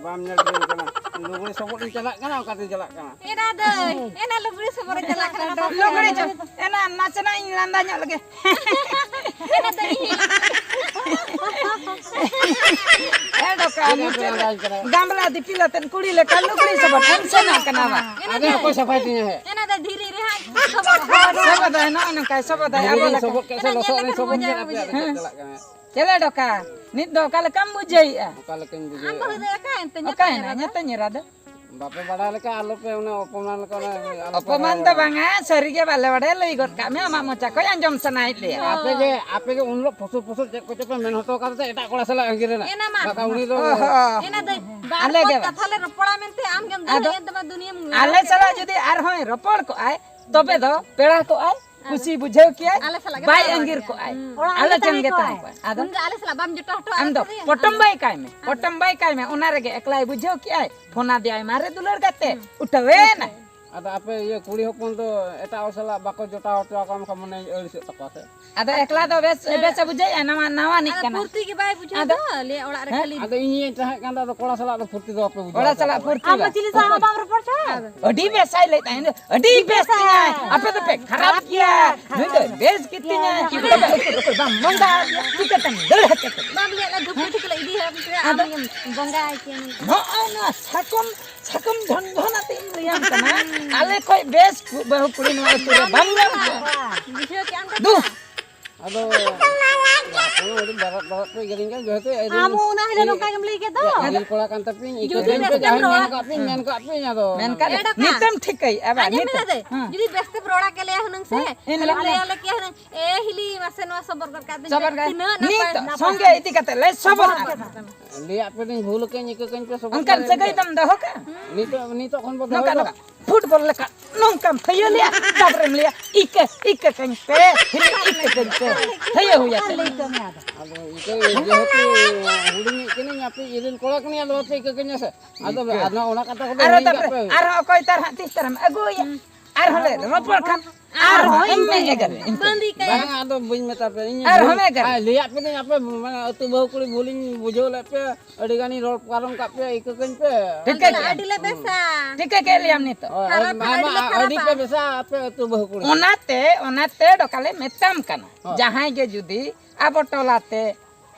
ᱵᱟᱢ ᱧᱮᱞ ᱴᱷᱤᱠᱟᱹᱧ ᱠᱟᱱᱟ᱾ ᱞᱩᱜᱽᱲᱤ ᱥᱚᱵᱚᱫ ᱤᱧ ᱪᱟᱞᱟᱜ ᱠᱟᱱᱟ, ᱚᱠᱟᱛᱮᱧ ᱪᱟᱞᱟᱜ ᱠᱟᱱᱟ? ᱮᱱᱟ ᱫᱟᱹᱭ, ᱮᱱᱟ ᱞᱩᱜᱽᱲᱤ ᱥᱚᱵᱚᱫ ᱮ ᱪᱟᱞᱟᱜ ᱠᱟᱱᱟ᱾ ᱞᱩᱜᱽᱲᱤ ᱪᱚ-, ᱮᱱᱟ ᱱᱟᱥᱮᱱᱟᱜ ᱤᱧ ᱞᱟᱸᱫᱟ ᱧᱚᱜ ᱞᱮᱜᱮ᱾ ᱮ ᱰᱚᱠᱟ, ᱪᱮᱫ ᱢᱩᱪᱟᱹᱫ ᱨᱮ ᱞᱟᱸᱫᱟᱧ ᱠᱟᱱᱟ? ᱜᱟᱢᱞᱟ ᱫᱤᱯᱤᱞ ᱟᱛᱮᱫ ᱠᱩᱲᱤ ᱞᱮᱠᱟ ᱞᱩᱜᱽᱲᱤ ᱥᱚᱵᱚᱫ ᱮᱢ ᱥᱮᱱᱚᱜ ᱠᱟᱱᱟ ᱵᱟ? ᱟᱫᱚ ᱚᱠᱚᱭ ᱥᱟᱯᱷᱟᱭ ᱛᱤᱧᱟ ᱦᱮ? ᱮᱱᱟ ᱫᱚ ᱫᱷᱤᱨᱤ ᱨᱮᱦᱟᱸᱜ ᱥᱚᱵᱚᱫ᱾ ᱥᱚᱵᱚᱫᱟᱭ, ᱱᱚᱜᱼᱚ ᱱᱚᱝᱠᱟᱭ ᱥᱚᱵᱚᱫᱟᱭ, ᱟᱵᱚ ᱫᱷᱤᱨᱤ ᱞᱮᱠᱟ᱾ ᱥᱚᱵᱚᱫ ᱠᱮᱫ ᱥᱮ ᱮᱱᱟ ᱧᱮᱞ ᱞᱚᱥᱚᱫ ᱨᱮ ᱞᱮᱠᱷᱟᱱ ᱥᱚᱵᱚᱫ ᱢᱚᱡᱟ ᱠᱮᱫ ᱟᱯᱮ ᱵᱩᱡᱷᱟᱹᱜᱼᱟ᱾ ᱟᱫᱚ ᱦᱮᱸ᱾ ᱪᱟᱞᱟᱜ ᱠᱟᱱᱟ᱾ ᱪᱮᱞᱮ ᱰᱚᱠᱟ, ᱱᱤᱛ ᱫᱚ ᱚᱠᱟ ᱞᱮᱠᱟᱢ ᱵᱩᱡᱷᱟᱹᱣᱮᱫᱼᱟ? ᱚᱠᱟ ᱞᱮᱠᱟᱧ ᱟᱢ ᱵᱩᱡᱷᱟᱹᱣᱮᱫᱼᱟ? ᱵᱟᱹᱦᱩ ᱫᱚ ᱚᱠᱟᱭᱮᱱ ᱛᱮ? ᱚᱠᱟᱭᱮᱱᱟ ᱧᱟᱯᱟᱢ ᱧᱟᱛᱮ ᱧᱮᱨᱟ ᱫᱚ? ᱵᱟᱯᱮ ᱵᱟᱲᱟᱭ ᱞᱮᱠᱟ ᱟᱞᱚᱯᱮ ᱚᱱᱟ ᱚᱯᱚᱢᱟᱱ ᱞᱮᱠᱟ ᱚᱱᱟ ᱟᱞᱚᱯᱮ ᱚᱯᱚᱢᱟᱱ ᱫᱚ ᱨᱚᱲᱟ᱾ ᱵᱟᱝᱟ, ᱥᱟᱹᱨᱤᱜᱮ ᱵᱟᱞᱮ ᱵᱟᱲᱟᱭᱟ, ᱞᱟᱹᱭ ᱜᱚᱫ ᱠᱟᱜ ᱢᱮ, ᱟᱢᱟᱜ ᱢᱚᱪᱟ ᱠᱷᱚᱱ ᱟᱸᱡᱚᱢ ᱥᱟᱱᱟᱭᱮᱫ ᱞᱮᱭᱟ᱾ ᱟᱯᱮ ᱜᱮ, ᱟᱯᱮ ᱜᱮ ᱩᱱ ᱦᱤᱞᱳᱜ ᱯᱷᱩᱥᱩᱨ ᱯᱷᱩᱥᱩᱨ ᱪᱮᱫ ᱠᱚᱪᱚ ᱯᱮ ᱢᱮᱱ ᱦᱚᱴᱚ ᱠᱟᱫᱟ ᱥᱮ ᱮᱴᱟᱜ ᱠᱚᱲᱟ ᱥᱟᱞᱟᱜ ᱟᱸᱜᱤᱨ ᱨᱮᱱᱟᱜ᱾ ᱮᱱᱟ ᱢᱟ᱾ ᱵᱟᱠᱷᱟᱱ ᱩᱱᱤ ᱫᱚ ᱚ ᱦᱚᱸ᱾ ᱮᱱᱟ ᱫᱟᱹᱭ, ᱵᱟᱨ ᱟᱞᱮ ᱯᱚᱫ ᱜᱮ ᱵᱟᱝ᱾ ᱠᱟᱛᱷᱟ ᱞᱮ ᱨᱚᱯᱚᱲᱟ ᱢᱮᱱᱛᱮ ᱟᱢ ᱜᱮᱢ ᱫᱟᱹᱲ ᱟᱫᱚ ᱮᱱ ᱛᱟᱢᱟ ᱫᱩᱱᱤᱭᱟᱹᱢ ᱟᱞᱮ ᱥᱟᱞᱟᱜ ᱡᱩᱫᱤ ᱟᱨᱦᱚᱸᱭ ᱨᱚᱯᱚᱲ ᱠᱚᱜᱼᱟᱭ, ᱛᱚᱵᱮ ᱫᱚ ᱯᱮᱲᱟ ᱠᱚᱜᱼᱟᱭ, ᱠᱩᱥᱤ ᱵᱩᱡᱷᱟᱹᱣ ᱠᱮᱭᱟᱭ, ᱟᱞᱮ ᱥᱟᱞᱟᱜ ᱜᱮ ᱵᱟᱭ ᱛᱟᱦᱮᱸ ᱟᱸᱜᱤᱨ ᱠᱚᱜᱼᱟᱭ᱾ ᱠᱚᱜᱼᱟᱭ᱾ ᱦᱩᱸ᱾ ᱚᱲᱟᱜ ᱟᱞᱮ ᱨᱮᱜᱮ ᱴᱷᱮᱱ ᱛᱟᱦᱮᱸ ᱜᱮ ᱠᱚᱜᱼᱟᱭ᱾ ᱛᱟᱦᱮᱸ ᱠᱚᱜᱼᱟᱭ᱾ ᱟᱫᱚ ᱩᱱᱤ ᱫᱚ ᱟᱞᱮ ᱥᱟᱞᱟᱜ ᱵᱟᱢ ᱡᱚᱴᱟᱣ ᱦᱚᱴᱚ ᱟᱢ ᱫᱚ ᱟᱞᱮ ᱫᱚ᱾ ᱯᱚᱴᱚᱢ ᱵᱟᱭ ᱠᱟᱭ ᱢᱮ, ᱟᱫᱚ᱾ ᱯᱚᱴᱚᱢ ᱵᱟᱭ ᱠᱟᱭ ᱢᱮ, ᱚᱱᱟ ᱨᱮᱜᱮ ᱮᱠᱞᱟᱭ ᱵᱩᱡᱷᱟᱹᱣ ᱠᱮᱜᱼᱟᱭ, ᱯᱷᱳᱱ ᱟᱫᱮᱭᱟᱭ, ᱢᱟᱨᱮ ᱫᱩᱞᱟᱹᱲ ᱜᱟᱛᱮ, ᱦᱩᱸ᱾ ᱩᱴᱷᱟᱹᱣᱮᱱᱟᱭ᱾ ᱟᱫᱚ ᱟᱯᱮ ᱤᱭᱟᱹ ᱠᱩᱲᱤ ᱦᱚᱯᱚᱱ ᱫᱚ ᱮᱴᱟᱜ ᱦᱚᱲ ᱥᱟᱞᱟᱜ ᱵᱟᱠᱚ ᱡᱚᱴᱟᱣ ᱦᱚᱪᱚ ᱟᱠᱚᱣᱟ, ᱢᱮᱱᱠᱷᱟᱱ ᱢᱚᱱᱮ ᱟᱹᱲᱤᱥᱚᱜ ᱛᱟᱠᱚᱣᱟ ᱥᱮ? ᱟᱫᱚ ᱮᱠᱞᱟ ᱫᱚ ᱵᱮᱥ, ᱵᱮᱥ ᱮ ᱵᱩᱡᱷᱟᱹᱣᱮᱫᱼᱟ, ᱱᱟᱣᱟ, ᱱᱟᱣᱟᱱᱤᱡ ᱟᱫᱚ ᱠᱟᱱᱟ᱾ ᱯᱷᱩᱨᱛᱤ ᱜᱮ ᱵᱟᱭ ᱵᱩᱡᱷᱟᱹᱣ ᱟᱫᱚ ᱫᱚ, ᱞᱟᱹᱭᱟ ᱚᱲᱟᱜ ᱨᱮ ᱦᱮᱸ? ᱠᱷᱟᱹᱞᱤ ᱟᱫᱚ ᱤᱧᱤᱧ ᱛᱟᱦᱮᱸ ᱠᱟᱱ ᱫᱚ, ᱟᱫᱚ ᱠᱚᱲᱟ ᱥᱟᱞᱟᱜ ᱫᱚ ᱯᱷᱩᱨᱛᱤ ᱫᱚ ᱵᱟᱯᱮ ᱵᱩᱡᱷᱟᱹᱣ ᱟᱢ ᱫᱚ ᱠᱟᱫᱟ᱾ ᱪᱤᱞᱤ ᱥᱟᱶ ᱦᱚᱸ ᱵᱟᱢ ᱨᱚᱯᱚᱲ ᱠᱟᱱᱟ? ᱟᱹᱰᱤ ᱵᱮᱥᱟᱭ ᱞᱟᱹᱭᱮᱫ ᱛᱟᱦᱮᱸᱫ, ᱟᱹᱰᱤ ᱵᱮᱥ ᱛᱤᱧᱟᱭ, ᱟᱯᱮ ᱫᱚᱯᱮ ᱠᱷᱟᱨᱟᱯ ᱜᱮᱭᱟ, ᱱᱩᱭ ᱫᱚ ᱵᱮᱥ ᱜᱮ ᱛᱤᱧᱟᱭ, ᱛᱚᱵᱮ ᱩᱠᱩᱨ ᱩᱠᱩᱨ ᱵᱟᱢ ᱵᱚᱸᱜᱟ ᱟᱫᱮᱭᱟ, ᱪᱤᱠᱟᱹᱛᱮᱢ ᱫᱟᱹᱲ ᱦᱚᱪᱚ ᱠᱮᱫᱟ? ᱵᱟᱢ ᱞᱟᱹᱭᱟᱫ ᱞᱮ ᱫᱷᱩᱯ ᱠᱟᱹᱴᱷᱤ ᱠᱚᱞᱮ ᱤᱫᱤᱭᱟ, ᱟᱢ ᱟᱫᱚ ᱜᱮᱢ ᱵᱚᱸᱜᱟ ᱟᱭ ᱠᱮᱭᱟ ᱱᱩᱭ ᱫᱚ᱾ ᱱᱚᱜᱼᱚᱭ ᱱᱚᱣᱟ ᱥᱟᱠᱚᱢ, ᱥᱟᱠᱚᱢ ᱫᱷᱚᱱ ᱫᱷᱚᱱ ᱟᱛᱮ ᱤᱧ ᱞᱟᱹᱭᱟᱢ ᱠᱟᱱᱟ, ᱟᱞᱮ ᱠᱷᱚᱡ ᱵᱮᱥ ᱵᱟᱹᱦᱩ ᱠᱩᱲᱤ ᱱᱚᱣᱟ ᱟᱹᱛᱩ ᱨᱮ ᱵᱟᱢ ᱧᱟᱢ ᱠᱚᱣᱟ᱾ ᱵᱩᱡᱷᱟᱹᱣ ᱠᱮᱜ ᱟᱢ ᱫᱩ᱾ ᱠᱟᱛᱷᱟ? ᱟᱫᱚ ᱟᱹᱰᱤ ᱵᱟᱨᱟᱫ ᱵᱟᱨᱟᱫ ᱯᱮ ᱮᱜᱮᱨᱤᱧ ᱠᱟᱱ, ᱡᱮᱦᱮᱛᱩ ᱟᱹᱰᱤ ᱟᱢ ᱦᱚᱸ ᱚᱱᱟ ᱦᱤᱞᱳᱜ ᱱᱚᱝᱠᱟ ᱜᱮᱢ ᱞᱟᱹᱭ ᱠᱮᱫ ᱫᱚ᱾ ᱤᱨᱤᱞ ᱠᱚᱲᱟ ᱠᱟᱱ ᱛᱟᱯᱮᱭᱟᱹᱧ, ᱤᱠᱟᱹ ᱡᱩᱫᱤ ᱠᱟᱹᱧ ᱯᱮ, ᱵᱮᱥᱛᱮᱢ ᱡᱟᱦᱟᱸᱭ ᱨᱚᱲᱟ᱾ ᱢᱮᱱ ᱠᱟᱜ ᱯᱮ, ᱢᱮᱱ ᱠᱟᱜ ᱯᱮ, ᱟᱫᱚ ᱢᱮᱱ ᱠᱟᱜ ᱮ ᱫᱚ᱾ ᱱᱤᱛᱮᱢ ᱴᱷᱤᱠᱟᱹᱭᱮᱫᱼᱟ ᱵᱟᱝ? ᱟᱸᱡᱚᱢ ᱱᱤᱛᱮᱢ᱾ ᱢᱮ ᱫᱟᱫᱟ, ᱦᱮᱸ᱾ ᱡᱩᱫᱤ ᱵᱮᱥᱛᱮᱢ ᱨᱚᱲᱟ ᱠᱮ ᱞᱟᱹᱭᱟ ᱦᱩᱱᱟᱹᱝ ᱥᱮ, ᱦᱮᱸ, ᱮᱱ ᱟᱞᱮᱢ ᱦᱤᱞᱳᱜ ᱞᱟᱹᱭ ᱟᱞᱮ ᱠᱮᱭᱟ ᱦᱩᱱᱟᱹᱝ, "ᱮ ᱦᱤᱞᱤ, ᱢᱟᱥᱮ ᱱᱚᱣᱟ ᱥᱚᱵᱚᱨ ᱜᱚᱫ ᱠᱟᱜ ᱫᱚᱧ ᱥᱚᱵᱚᱨ ᱯᱮ, ᱠᱟᱜ ᱛᱤᱱᱟᱹᱜ ᱱᱟᱯᱟᱭ, ᱱᱤᱛ ᱱᱟᱯᱟᱭ ᱥᱚᱸᱜᱮ ᱠᱟᱛᱷᱟ ᱤᱫᱤ ᱠᱟᱛᱮ ᱞᱮ ᱥᱚᱵᱚᱨ ᱠᱟᱜ ᱠᱟᱱᱟ᱾ ᱞᱟᱹᱭᱟᱜ ᱯᱮ ᱫᱚᱧ ᱵᱷᱩᱞ ᱟᱠᱟᱹᱧ, ᱤᱠᱟᱹ ᱠᱟᱹᱧ ᱯᱮ, ᱥᱚᱵᱚᱨ ᱚᱱᱠᱟᱱ ᱠᱟᱜ ᱥᱟᱹᱜᱟᱹᱭ ᱞᱮ᱾ ᱫᱚᱢ ᱫᱚᱦᱚ ᱠᱟᱜᱼᱟ? ᱱᱤᱛᱚᱜ, ᱱᱤᱛᱚᱜ ᱠᱷᱚᱱ ᱵᱚ ᱱᱚᱝᱠᱟ, ᱫᱚᱦᱚᱭᱟ᱾ ᱱᱚᱝᱠᱟ᱾ ᱯᱷᱩᱴᱵᱚᱞ ᱞᱮᱠᱟ ᱱᱚᱝᱠᱟᱢ ᱛᱷᱟᱹᱭᱟᱹ ᱞᱮᱭᱟ, ᱛᱟᱨᱯᱚᱨᱮᱢ ᱞᱟᱹᱭᱟ, "ᱤᱠᱟᱹ, ᱤᱠᱟᱹ ᱠᱟᱹᱧ ᱯᱮ, ᱦᱤᱞᱤ, ᱤᱠᱟᱹ ᱠᱟᱹᱧ ᱯᱮ᱾" ᱛᱷᱟᱹᱭᱟᱹ ᱦᱩᱭ ᱟᱠᱟᱱᱟ᱾ ᱟᱫᱚ ᱤᱠᱟᱹ ᱡᱮᱦᱮᱛᱩ ᱦᱩᱰᱤᱧᱤᱡ ᱠᱟᱹᱱᱟᱹᱧ, ᱟᱯᱮ ᱤᱨᱤᱞ ᱠᱚᱲᱟ ᱠᱟᱹᱱᱟᱹᱧ, ᱟᱫᱚ ᱟᱯᱮ ᱤᱠᱟᱹ ᱠᱟᱹᱧᱟ ᱥᱮ? ᱟᱫᱚ, ᱤᱠᱟᱹ᱾ ᱟᱫᱚ ᱚᱱᱟ ᱠᱟᱛᱷᱟ ᱠᱚᱫᱚ ᱟᱨᱦᱚᱸ ᱢᱮᱱ ᱠᱟᱜ ᱛᱟᱨᱯᱚᱨᱮ, ᱯᱮ᱾ ᱟᱨᱦᱚᱸ ᱚᱠᱚᱭ ᱛᱟᱨ ᱦᱟᱸᱜ ᱛᱤᱥ ᱛᱟᱨᱮᱢ ᱟᱹᱜᱩᱭᱟ? ᱟᱨᱦᱚᱸ ᱞᱮ ᱨᱚᱯᱚᱲ ᱠᱷᱟᱱ, ᱟᱨᱦᱚᱸ ᱟᱨᱦᱚᱸ ᱤᱧ ᱤᱧ ᱢᱮ ᱢᱮ ᱮᱜᱮᱨ᱾ ᱵᱟᱸᱫᱤ ᱠᱟᱭᱟ᱾ ᱵᱟᱝ, ᱟᱫᱚ ᱵᱟᱹᱧ ᱢᱮᱛᱟ ᱯᱮᱭᱟ, ᱤᱧ ᱟᱨᱦᱚᱸ ᱵᱷᱩᱞ, ᱢᱮ ᱮᱜᱮᱨ᱾ ᱟᱭ, ᱞᱟᱹᱭᱟᱫ ᱯᱮ ᱫᱚᱧ, ᱟᱯᱮ ᱢᱟᱱᱮ ᱟᱹᱛᱩ ᱵᱟᱹᱦᱩ ᱠᱩᱲᱤ ᱵᱷᱩᱞᱤᱧ ᱵᱩᱡᱷᱟᱹᱣ ᱞᱮᱫ ᱯᱮᱭᱟ, ᱟᱹᱰᱤ ᱜᱟᱱᱤᱧ ᱨᱚᱲ ᱯᱟᱨᱚᱢ ᱠᱟᱜ ᱯᱮᱭᱟ, ᱤᱠᱟᱹ ᱠᱟᱹᱧ ᱯᱮ᱾ ᱴᱷᱤᱠᱟᱹ ᱟᱞᱮ ᱫᱚ ᱠᱮᱜᱼᱟᱢ᱾ ᱟᱹᱰᱤ ᱞᱮ ᱵᱮᱥᱟ᱾ ᱴᱷᱤᱠᱟᱹ ᱠᱮᱜ ᱞᱮᱭᱟᱢ ᱱᱤᱛᱚᱜ᱾ ᱦᱳᱭ, ᱠᱷᱟᱨᱟᱯ ᱟᱹᱰᱤ, ᱟᱹᱰᱤ ᱞᱮ ᱟᱹᱰᱤ ᱯᱮ ᱠᱷᱟᱨᱟᱯᱟ᱾ ᱵᱮᱥᱟ ᱟᱯᱮ ᱟᱹᱛᱩ ᱵᱟᱹᱦᱩ ᱠᱩᱲᱤ᱾ ᱚᱱᱟᱛᱮ, ᱚᱱᱟᱛᱮ ᱰᱚᱠᱟ ᱞᱮ ᱢᱮᱛᱟᱢ ᱠᱟᱱᱟ᱾ ᱦᱳᱭ᱾ ᱡᱟᱦᱟᱸᱭ ᱜᱮ ᱡᱩᱫᱤ ᱟᱵᱚ ᱴᱚᱞᱟ ᱛᱮ,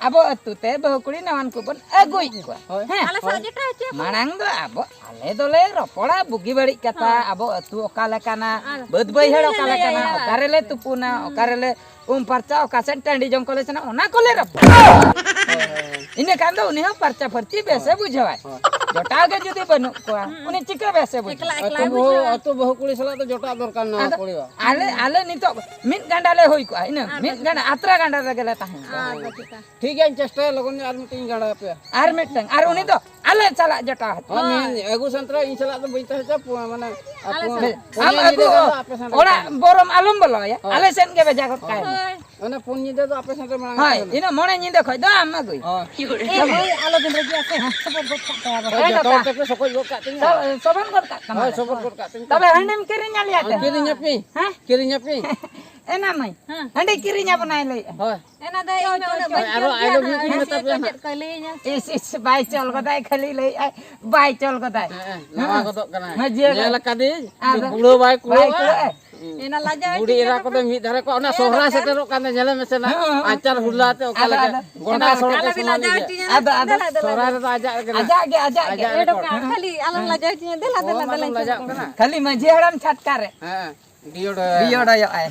ᱟᱵᱚ ᱟᱹᱛᱩ ᱛᱮ ᱵᱟᱹᱦᱩ ᱠᱩᱲᱤ ᱱᱟᱣᱟᱱ ᱠᱚᱵᱚᱱ ᱟᱹᱜᱩᱭᱮᱫ ᱠᱚᱣᱟ᱾ ᱦᱳᱭ᱾ ᱦᱮᱸ? ᱟᱞᱮ ᱥᱟᱞᱟᱜ ᱡᱚᱴᱟᱣ ᱦᱚᱪᱚ ᱠᱚᱢ᱾ ᱢᱟᱲᱟᱝ ᱫᱚ ᱟᱵᱚ, ᱟᱞᱮ ᱫᱚᱞᱮ ᱨᱚᱯᱚᱲᱟ ᱵᱩᱜᱤ ᱵᱟᱹᱲᱤᱡ ᱠᱟᱛᱷᱟ, ᱦᱳᱭ᱾ ᱟᱵᱚ ᱟᱹᱛᱩ ᱚᱠᱟ ᱞᱮᱠᱟᱱᱟ, ᱟᱨ ᱵᱟᱹᱫᱽ ᱵᱟᱹᱭᱦᱟᱹᱲ ᱚᱠᱟ ᱞᱮᱠᱟᱱᱟ, ᱞᱟᱹᱭᱟ᱾ ᱚᱠᱟ ᱨᱮᱞᱮ ᱛᱩᱯᱩᱱᱟ, ᱦᱩᱸ᱾ ᱚᱠᱟ ᱨᱮᱞᱮ ᱩᱢ ᱯᱷᱟᱨᱪᱟ, ᱚᱠᱟ ᱥᱮᱫ ᱴᱟᱺᱰᱤ ᱡᱚᱝ ᱠᱚᱞᱮ ᱥᱮᱱᱟ, ᱚᱱᱟ ᱠᱚᱞᱮ ᱨᱚᱯᱚᱲᱟ᱾ ᱦᱳᱭ, ᱦᱳᱭ, ᱦᱳᱭ᱾ ᱤᱱᱟᱹ ᱠᱷᱟᱱ ᱫᱚ ᱩᱱᱤ ᱦᱚᱸ ᱯᱷᱟᱨᱪᱟ ᱯᱷᱟᱹᱨᱪᱤ ᱵᱮᱥᱮ ᱦᱳᱭ᱾ ᱵᱩᱡᱷᱟᱹᱣᱟᱭ᱾ ᱦᱳᱭ᱾ ᱡᱚᱴᱟᱣ ᱜᱮ ᱡᱩᱫᱤ ᱵᱟᱹᱱᱩᱜ ᱠᱚᱣᱟ, ᱦᱩᱸ᱾ ᱩᱱᱤ ᱪᱤᱠᱟᱹ ᱵᱮᱥᱮ ᱵᱩᱡᱷᱟᱹᱣᱟ? ᱮᱠᱞᱟ ᱮᱠᱞᱟᱭ ᱟᱹᱛᱩ ᱵᱟᱹᱦᱩ, ᱵᱩᱡᱷᱟᱹᱣᱟ᱾ ᱟᱹᱛᱩ ᱵᱟᱹᱦᱩ ᱠᱩᱲᱤ ᱥᱟᱞᱟᱜ ᱫᱚ ᱡᱚᱴᱟᱣ ᱫᱚᱨᱠᱟᱨ ᱱᱟᱣᱟ ᱟᱫᱚ ᱠᱩᱲᱤ ᱫᱚ᱾ ᱟᱞᱮ, ᱟᱞᱮ ᱱᱤᱛᱚᱜ ᱢᱤᱫ ᱜᱟᱸᱰᱟ ᱞᱮ ᱦᱩᱭ ᱠᱚᱜᱼᱟ, ᱤᱱᱟᱹ ᱟᱨ ᱢᱤᱫ ᱵᱟᱠᱷᱟᱱ᱾ ᱜᱟᱸᱰᱟ ᱟᱛᱨᱟ ᱜᱟᱸᱰᱟ ᱨᱮᱜᱮ ᱞᱮ ᱛᱟᱦᱮᱸ ᱠᱚᱜᱼᱟ᱾ ᱟᱨ ᱵᱟᱠᱷᱟᱱ᱾ ᱴᱷᱤᱠ ᱜᱮᱭᱟ, ᱤᱧ ᱪᱮᱥᱴᱟᱭᱟ, ᱞᱚᱜᱚᱱ ᱧᱚᱜ ᱟᱨ ᱢᱤᱫᱴᱮᱱ ᱤᱧ ᱜᱟᱸᱰᱟ ᱟᱯᱮᱭᱟ᱾ ᱟᱨ ᱢᱤᱫᱴᱟᱝ, ᱟᱨ ᱩᱱᱤ ᱫᱚ ᱟᱞᱮ ᱥᱟᱞᱟᱜ ᱡᱚᱴᱟᱣ ᱦᱚᱪᱚ᱾ ᱦᱳᱭ, ᱦᱳᱭ᱾ ᱢᱮ-, ᱟᱹᱜᱩ ᱥᱟᱱᱛᱟᱲᱟ, ᱤᱧ ᱥᱟᱞᱟᱜ ᱫᱚ ᱵᱟᱹᱧ ᱛᱟᱦᱮᱸ ᱦᱚᱪᱚ, ᱯᱩ-, ᱢᱟᱱᱮ, ᱟᱨ ᱟᱞᱮ ᱯᱩᱱ-, ᱥᱟᱞᱟᱜ᱾ ᱟᱢ ᱯᱩᱱᱭᱟᱹ ᱟᱹᱜᱩ ᱧᱤᱫᱟᱹ ᱜᱟᱱ ᱫᱚ ᱟᱯᱮ ᱥᱮᱱ ᱨᱮ ᱚᱲᱟᱜ ᱛᱟᱦᱮᱱᱟ᱾ ᱵᱚᱨᱚᱢ ᱟᱞᱚᱢ ᱵᱚᱞᱚᱣᱟᱭᱟ, ᱦᱳᱭ᱾ ᱟᱞᱮ ᱥᱮᱱ ᱜᱮ ᱵᱷᱮᱡᱟ ᱜᱚᱫ ᱠᱟᱭ ᱢᱮ᱾ ᱦᱳᱭ᱾ ᱚᱱᱟ ᱯᱩᱱ ᱧᱤᱫᱟᱹ ᱫᱚ ᱟᱯᱮ ᱥᱮᱱ ᱨᱮ ᱢᱟᱲᱟᱝ ᱦᱳᱭ, ᱛᱟᱦᱮᱱᱟ᱾ ᱤᱱᱟᱹ ᱢᱚᱬᱮ ᱧᱤᱫᱟᱹ ᱠᱷᱚᱡ ᱫᱚ ᱟᱢ ᱟᱹᱜᱩᱭ᱾ ᱦᱳᱭ᱾ ᱮ ᱵᱷᱟᱹᱭ, ᱟᱞᱚ ᱵᱤᱱ ᱨᱟᱹᱜᱤᱜᱼᱟ ᱥᱮ, ᱥᱚᱵᱚᱨ ᱜᱚᱫ ᱠᱟᱜ ᱛᱟᱭᱟ ᱵᱚᱱ᱾ ᱦᱳᱭ, ᱦᱮᱸ, ᱡᱚᱛᱚ ᱦᱚᱲ ᱠᱟᱠᱟ᱾ ᱛᱮᱯᱮ ᱥᱚᱵᱚᱨ ᱜᱚᱫ ᱠᱟᱜ ᱛᱤᱧᱟ᱾ ᱥᱚ-, ᱥᱚᱵᱚᱨ ᱜᱚᱫ ᱠᱟᱜ ᱛᱟᱢᱟ᱾ ᱦᱳᱭ, ᱥᱚᱵᱚᱨ ᱜᱚᱫ ᱠᱟᱜ ᱛᱤᱧ ᱛᱚᱵᱮ ᱯᱮ᱾ ᱦᱟᱺᱰᱤᱢ ᱠᱤᱨᱤᱧ ᱟᱞᱮᱭᱟ ᱛᱚ? ᱠᱤᱨᱤᱧ ᱟᱯᱮ᱾ ᱦᱮᱸ? ᱠᱤᱨᱤᱧ ᱟᱯᱮ᱾ ᱮᱱᱟ ᱢᱟᱹᱭ᱾ ᱦᱮᱸ᱾ ᱦᱟᱺᱰᱤ ᱠᱤᱨᱤᱧ ᱟᱵᱚᱱᱟᱭ ᱞᱟᱹᱭᱮᱜᱼᱟ᱾ ᱦᱳᱭ᱾ ᱮᱱᱟ ᱫᱚ ᱤᱧ ᱢᱟ ᱩᱱᱟᱹᱜ ᱦᱳᱭ, ᱵᱟᱹᱧ ᱟᱨᱚ ᱪᱚᱞ ᱜᱮᱭᱟ ᱟᱭᱞᱚᱵ ᱱᱟᱦᱟᱜ, ᱧᱩ ᱠᱤᱱ ᱦᱟᱹᱥᱤ ᱢᱮᱛᱟ ᱠᱚ ᱯᱮᱭᱟ ᱪᱮᱫ ᱱᱟᱦᱟᱜ᱾ ᱠᱚᱭ ᱞᱟᱹᱭᱟᱹᱧᱟ᱾ ᱤᱥ, ᱤᱥ, ᱵᱟᱭ ᱪᱚᱞ ᱜᱚᱫᱟᱭ, ᱠᱷᱟᱹᱞᱤ ᱞᱟᱹᱭᱮᱜᱼᱟᱭ, ᱵᱟᱭ ᱪᱚᱞ ᱜᱚᱫᱟᱭ᱾ ᱦᱮᱸ, ᱦᱮᱸ, ᱞᱟᱸᱜᱟ ᱦᱮᱸ᱾ ᱜᱚᱫᱚᱜ ᱠᱟᱱᱟᱭ᱾ ᱢᱟᱹᱡᱷᱤ ᱧᱮᱞ ᱦᱟᱲᱟᱢ ᱟᱠᱟᱫᱤᱧ, ᱵᱟᱭ ᱵᱩᱲᱦᱟᱹ ᱵᱟᱭ ᱠᱩᱲᱟᱹᱣᱟ᱾ ᱠᱩᱲᱟᱹᱜᱼᱟ᱾ ᱦᱩᱸ᱾ ᱮᱱᱟ ᱞᱟᱡᱟᱣ ᱵᱩᱲᱦᱤ ᱦᱚᱪᱚᱧ ᱮᱨᱟ ᱠᱟᱱᱟ ᱠᱚᱫᱚ ᱯᱮ᱾ ᱢᱤᱫ ᱫᱷᱟᱨᱮ ᱠᱚ, ᱚᱱᱟ ᱦᱮᱸ, ᱥᱚᱦᱨᱟᱭ ᱵᱟᱠᱷᱟᱱ᱾ ᱥᱮᱴᱮᱨᱚᱜ ᱠᱟᱱ ᱛᱮ ᱧᱮᱞᱮ ᱢᱮᱥᱮ ᱱᱟ, ᱦᱮᱸ, ᱦᱮᱸ᱾ ᱟᱪᱟᱨ ᱦᱩᱞᱞᱟ ᱛᱮ ᱚᱠᱟ ᱟᱫᱚ, ᱞᱮᱠᱟ ᱟᱫᱚ, ᱜᱚᱸᱰᱟ ᱟᱫᱚ, ᱥᱚᱲᱚᱠ ᱮ ᱟᱞᱚᱵᱤᱱ ᱥᱚᱢᱟᱱ ᱞᱟᱡᱟᱣ ᱤᱫᱤᱭᱟ᱾ ᱦᱚᱪᱚᱧᱟ᱾ ᱟᱫᱚ, ᱟᱫᱚ᱾ ᱫᱮᱞᱟ, ᱫᱮᱞᱟ, ᱥᱚᱦᱨᱟᱭ ᱫᱮᱞᱟ᱾ ᱨᱮᱫᱚ ᱟᱡᱟᱜ ᱨᱮᱜᱮ ᱱᱟ᱾ ᱟᱡᱟᱜ ᱜᱮ, ᱟᱡᱟᱜ ᱜᱮ᱾ ᱟᱡᱟᱜ ᱮ ᱨᱮᱠᱚ᱾ ᱰᱚᱠᱟ, ᱦᱮᱸ᱾ ᱠᱷᱟᱹᱞᱤ ᱟᱞᱚᱢ ᱦᱮᱸ᱾ ᱞᱟᱡᱟᱣ ᱦᱚᱪᱚᱧᱟ᱾ ᱫᱮᱞᱟ, ᱚ, ᱫᱮᱞᱟ, ᱢᱟᱞᱚᱢ ᱫᱮᱞᱟᱧ ᱞᱟᱡᱟᱜ ᱪᱚᱞᱚᱜ ᱠᱟᱱᱟ᱾ ᱠᱟᱱᱟ᱾ ᱠᱷᱟᱹᱞᱤ ᱢᱟᱹᱡᱷᱤ ᱦᱟᱲᱟᱢ ᱪᱷᱟᱴᱠᱟ ᱨᱮ᱾ ᱦᱮᱸ᱾ ᱵᱤᱭᱚᱰ᱾ ᱵᱤᱭᱚᱰᱟᱭᱚᱜᱼᱟᱭ᱾